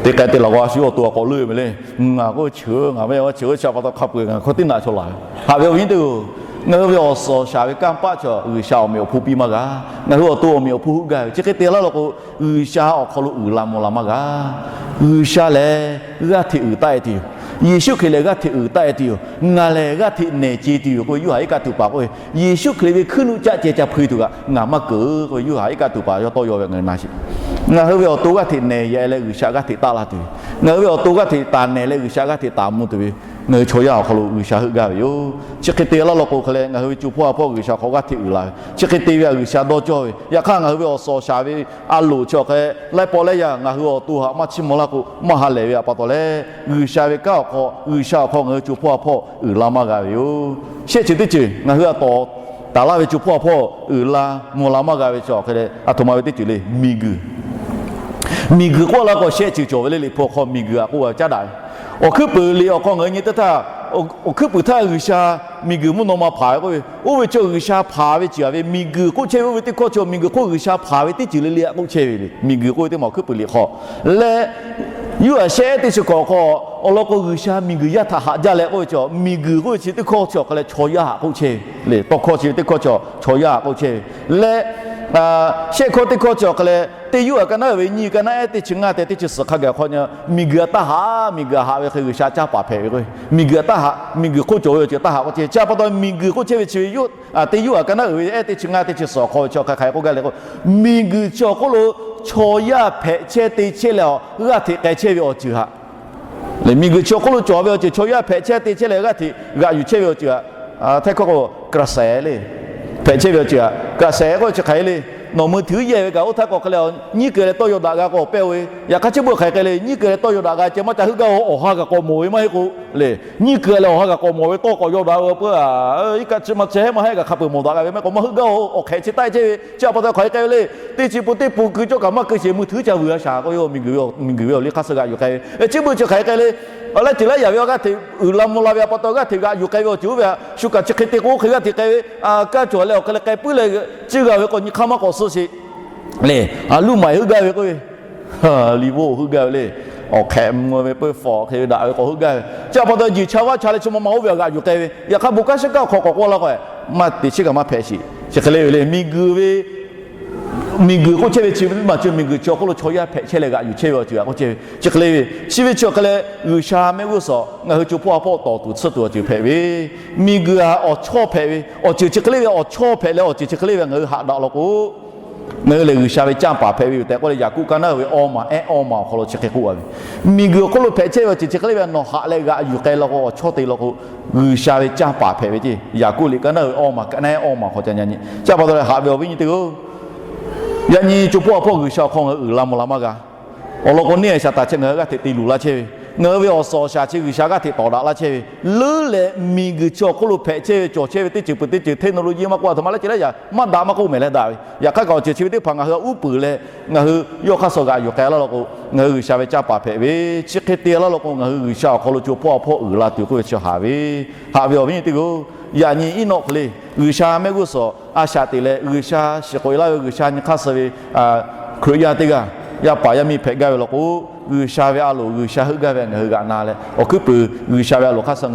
te k'ai te laˬ k'o a shu awˬ to a k'awꞈ leuˆ ve le. Ngaˬ k'o cheuˬ, ngaˬ maˇ heˆ maˇ cheuˬ, chi a pa taw hk'a peu-eˬ ngaˬ hk'aw teˇ naꞈ chaw laˬ ve. Haꞈ ve awˬ viˉ nyi teˇ-oˬ, ngaˬ hui ve awˬ suhˍ awˬ shaˍ ve kanˇ paˆ chaw G'uiˬsha awˬ meꞈ awˬ hponˇ piˇ maˇ g'a. Ngaˬ hui awˬ to awˬ meꞈ awˬ hponˇ heuˆ gaˇ ve chi hk'e te laˇ law k'o, G'uiˬsha awˬ hk'aw lo uiˍ la mvuh la maˇ g'a. G'uiˬsha lehˬ g'aˇ hteꞈ uiˍ taˆ-e tuˬ yoˬ. Yeˍsuˆ Hkriꞈ lehˬ g'aˇ hteꞈ uiˍ taˆ-e tuˬ yoˬ. Ngaˬ lehˬ g'aˇ hteꞈ nehˬ ce tuˬ yoˬ k'oˆ ve Yoˇhanˬ iˉ kaˆ tuˬ paˍ k'oˆ ve, Yeˍsuˆ Hkriꞈ ve hkuiˉ nuˆ caˆ ceh ca hpui tuˬ kaꞈ ngaˬ maˇ keunˍ k'oˆ ve Yoˇhanˬ iˉ kaˆ tuˬ paˍ yawˇ tawˇ yaw ve ngaˬ hui na sheˍ. Ngaˬ hui ve awˬ to g'aˇ hteꞈ nehˬ yaꞈ leh G'uiˬsha g'aˇ hteꞈ taˆ la tuˬ ve, ngaˬ hui ve awˬ to g'aˇ hteꞈ taˍ nehˬ leh G'uiˬsha g'aˇ hteꞈ taˍ mvuh tuˬ ve, ngaˬ hui chaw yaˇ awˬ hk'aw lo G'uiˬsha heuˆ gaˇ ve yoˬ. Chi hk'e te laˇ law k'o hk'e leh ngaˬ hui ve co hpawˇ ha hpawˇ G'uiˬsha hk'aw g'aˇ hteꞈ uiˍ la ve, chi hk'e te ve htaꞈ G'uiˬsha dawˇ cawˇ ve. Yaꞈ hk'aˇ ngaˬ hui ve awˬ suhˍ awˬ shaˍ ve a loˍ chi awˬ hk'e laiˉ pawˆ laiˉ yaˇ ngaˬ hui awˬ to htaꞈ maˇ chiˇ mvuh laˇ k'o, maˇ ha lehˬ ve a pa taw leh, G'uiˬsha ve kanˉ awˬ hk'aw, G'uiˬsha awˬ hk'aw ngaˬ hui co hpawˇ ha hpawˇ uiˍ la maˇ g'a ve yoˬ. Shehˆ ceuˬ teˇ ceuˬ ngaˬ hui a tawˍ taˍ laˇ ve co hpawˇ ha hpawˇ uiˍ la mvuh la maˇ g'a ve chi awˬ hk'e leh, a htoꞈ ma ve teˇ ceuˬ le, miˬguiˬ. Miˬguiˬ k'oˆ la k'o shehˆ ceuˬ cawˬ ve le. Liꞈ hpu awˬ hk'aw miˬguiˬ htaꞈ k'oˆ caˉ daꞈ ve. Awˬ hkuiˉ puiˍ liꞈ awˬ hk'aw ngaˬ hui nyi teˇ htaˇ, awˬ hkuiˉ puiˍ htaˇ G'uiˬsha miˬguiˬ mvuhˇ naw ma hpanˍ ve k'oˆ ve, oˇ ve chi G'uiˬsha hpanˍ ve ceuˬ a ve, miˬguiˬ k'oˆ chehˇ ve oˇ ve teˇ hkawˇ chi miˬguiˬ hk'oˆ G'uiˬsha hpanˍ ve teˇ ceuˬ le le htaꞈ k'oˆ chehˇ ve le. Miˬguiˬ k'oˆ ve teˇ maˬ awˬ hkuiˉ puiˍ liꞈ hk'aw leh, Yoˇhanˬ shehˆ teˇ chi hkawꞈ hk'aw awˬ lawn k'o, G'uiˬsha miˬguiˬ yaˇ htaꞈ haꞈ jaˇ leh k'oˆ ve chi, miˬguiˬ k'oˆ ve chi teˇ hkawˇ chi awˬ hk'a leh chaw yaˇ htaꞈ k'oˆ chehˇ ve le. Tawˇ hkawˇ chi ve teˇ hkawˇ chi chaw yaˇ htaꞈ k'oˆ chehˇ ve leh, shehˆ hkawˇ teˇ hkawˇ chi awˬ hk'a leh teˇ Yoˇhanˬ ka naˉ uiˍ ve nyiˇ, ka naˉ ehˉ teˇ chi ngaˇ tehꞈ teˇ chi suhˍ hk'a gaˬ hk'aw nyi, miˬguiˬ htaꞈ taˇ haꞈ, miˬguiˬ htaꞈ haꞈ ve hk'e G'uiˬsha caˇ paˍ hpehꞈ ve k'o, miˬguiˬ htaꞈ taˇ haꞈ, miˬguiˬ hk'oˆ cawˬ ve awˬ ceuˬ taˇ haꞈ k'oˆ chehˇ. Chi pa taw miˬguiˬ k'oˆ chehˇ ve chi ve teˇ Yoˇhanˬ ka naˉ uiˍ ve ehˉ teˇ chi ngaˇ teˇ chi suhˍ awˬ hk'aw ve chi hk'aˬ hk'e k'oˆ gaˇ le k'o, miˬguiˬ chi awˬ hk'oˆ lo chaw yaˇ hpehꞈ chehˇ te chehˇ leh awˬ g'aˇ hteꞈ k'ai chehˇ ve awˬ ceuˬ htaꞈ le. Miˬguiˬ chi awˬ hk'oˆ lo cawˬ ve awˬ ceuˬ, chaw yaˇ hpehꞈ chehˇ te chehˇ leh g'aˇ hteꞈ g'aꞈ yuˬ chehˇ ve awˬ ceuˬ htaꞈ, htaiˇ hkawˇ k'o กระแส le, hpehꞈ chehˇ ve awˬ ceuˬ htaꞈ กระแส k'oˆ ve chi hk'aˬ hk'e le. Nawˬ มือถือ yehˇ ve kaꞈ oˇ htaˇ k'awꞈ hk'e leh nyiˉ keu leh tawˇ yaw daꞈ g'a k'o awˬ pehˇ-oˬ ve. Yaꞈ hk'aˇ chi beuꞈ hk'aˬ hk'e le, nyiˉ keu leh tawˇ yaw daꞈ g'a ceh maˇ ca heuˆ gaˇ-oˬ, awˬ ha kaꞈ k'awꞈ mawˬ ve maˇ heˆ k'o le. Nyiˉ keu leh awˬ ha kaꞈ k'awꞈ mawˬ ve tawˇ k'awꞈ yaw daꞈ ve peuˬ a, iˉ kaˆ chi ma chehˇ maˇ heˆ kaꞈ hk'a peuˬ mawˬ daꞈ g'a ve maˇ k'o maˇ heuˆ gaˇ-oˬ, awˬ hk'ehꞈ chi taˆ chehˇ ve. Chi pa taw hk'aˬ hk'e k'ai ve le. Teˇ chi peuˬ teˇ peuˬ keu cawˇ kaꞈ maˇ keu sheˍ, มือถือ ca vuiˬ a shaˍ k'oˆ ve, miˬguiˬ ve awˬ liˇ hk'aˇ suh g'aꞈ yuˬ k'ai ve. Chi beuꞈ chi hk'aˬ hk'e k'ai le. Awˬ leh ceuˬ laˇ yaꞈ ve awˬ g'aˇ hteꞈ uiˍ la mvuh la ve a pa taw g'aˇ hteꞈ g'aꞈ yuˬ k'ai ve awˬ ceuˬ oˇ ve htaꞈ shu kaꞈ chi hk'e te k'o oˇ hk'e g'aˇ hteꞈ k'ai ve. Kanˇ cawˬ leh awˬ hk'e leh k'ai puiˉ leh, ciˇ g'a ve k'o nyi hk'aˇ maˇ k'awꞈ suh sheˍ le. Luˇ maˬ heuˆ gaˇ ve k'oˆ ve, liꞈ bvuhꞈ heuˆ gaˇ ve le. Awˬ hk'ehꞈ mvuh ve peuˬ, fawˍ hk'e ve daꞈ ve k'awꞈ heuˆ gaˇ ve. Chi pa taw jeˬ cha vaˇ cha leh chi ma ma oˇ ve htaꞈ g'aꞈ yuˬ k'ai ve. Yaꞈ hk'aˇ bon kanˉ shiˉ kanˉ awˬ hk'aw k'awꞈ k'oˆ laˇ k'o, maˇ te chiˉ kaꞈ maˇ hpehꞈ sheˍ. Chi hk'e le ve le, miˬguiˬ ve miˬguiˬ k'oˆ chehˇ ve chi ve teˇ maˬ chi miˬguiˬ chi awˬ hk'oˆ lo chaw yaˇ hpehꞈ chehˇ leh g'aꞈ yuˬ chehˇ ve awˬ ceuˬ htaꞈ k'oˆ chehˇ ve. Chi hk'e le ve, chi ve chi awˬ hk'e leh G'uiˬsha mehˆ g'uˇ suhˍ ngaˬ hui co hpawˇ ha hpawˇ tawˍ tuˬ tsuhˇ tuˬ awˬ ceuˬ hpehꞈ ve, miˬguiˬ htaꞈ awˬ chawˇ hpehꞈ ve awˬ ceuˬ chi hk'e le ve, awˬ chawˇ hpehꞈ leh awˬ ceuˬ chi hk'e le ve ngaˬ hui haꞈ daꞈ law k'o, ngaˬ hui lehˬ G'uiˬsha ve canˇ paˍ hpehꞈ ve yoˬ tehꞈ k'oˆ leh Yaˍkoˆ ka naˉ uiˍ ve awˇ maˬ ehˉ awˇ maˬ awˬ hk'aw lo chi hk'e k'oˆ a ve, miˬguiˬ awˬ hk'oˆ lo hpehꞈ chehˇ ve awˬ ceuˬ chi hk'e le ve nawˬ haꞈ leh g'aꞈ yuˬ k'ai law k'o, awˬ chawˇ te law k'o, G'uiˬsha ve canˇ paˍ hpehꞈ ve ceˇ. Yaˍkoˆ liꞈ ka naˉ uiˍ ve awˇ maˬ ka naˉ ehˉ awˇ maˬ awˬ hk'aw ca nyi. Chi pa taw leh haꞈ ve awˬ viˉ nyi teˇ hpaˍ-oˬ, yaꞈ nyi co hpawˇ ha hpawˇ G'uiˬsha awˬ hk'aw ngaˬ hui uiˍ la mvuh la maˇ g'a. Awˬ lawn k'o neˇ a shaˍ taˍ chi ngaˬ hui g'aˇ hteꞈ te luˬ laˇ chehˇ ve, ngaˬ hui ve awˬ suhˍ awˬ shaˍ chi G'uiˬsha g'aˇ hteꞈ tawˍ daꞈ laˇ chehˇ ve, leuˉ leh miˬguiˬ chi awˬ hk'oˆ lo hpehꞈ chehˇ ve cawˬ chehˇ ve teˇ ceuˬ peuˬ teˇ ceuˬ, technology maˇ k'oˆ a htoꞈ ma leh ceh leh yaꞈ maˇ daꞈ maˇ k'oˆ mehˍ leh daꞈ ve. Yaꞈ hk'aˇ kaꞈ awˬ ceuˬ chi ve teˇ hpaˍ ngaˬ hui a uˉ peunˍ leh ngaˬ hui yawˇ hk'aˇ suh g'aꞈ yuˬ k'ai laˇ law k'o, ngaˬ hui G'uiˬsha ve canˇ paˍ hpehꞈ ve. Chi hk'e te laˇ law k'o, ngaˬ hui G'uiˬsha awˬ hk'aw lo co hpawˇ ha hpawˇ uiˍ la tuˬ k'oˆ ve chi haꞈ ve. Haꞈ ve awˬ viˉ nyi teˇ hpaˍ-oˬ, yaꞈ nyi Eˇnawˆ hk'e le, G'uiˬsha mehˆ g'uˇ suhˍ a shaꞈ teꞈ leh G'uiˬsha shiˍ k'oꞈ e laˇ ve, G'uiˬsha nyi hk'aˇ suh ve Hkriꞈ yaˇ teˇ g'aˇ yaˇ paˍ yaˇ miˇ hpehꞈ gaˇ ve law k'o, G'uiˬsha ve a loˍ G'uiˬsha heuˆ gaˇ ve ngaˬ hui g'aꞈ na leh awˬ hkuiˉ puiˍ G'uiˬsha ve a loˍ hk'aˇ suh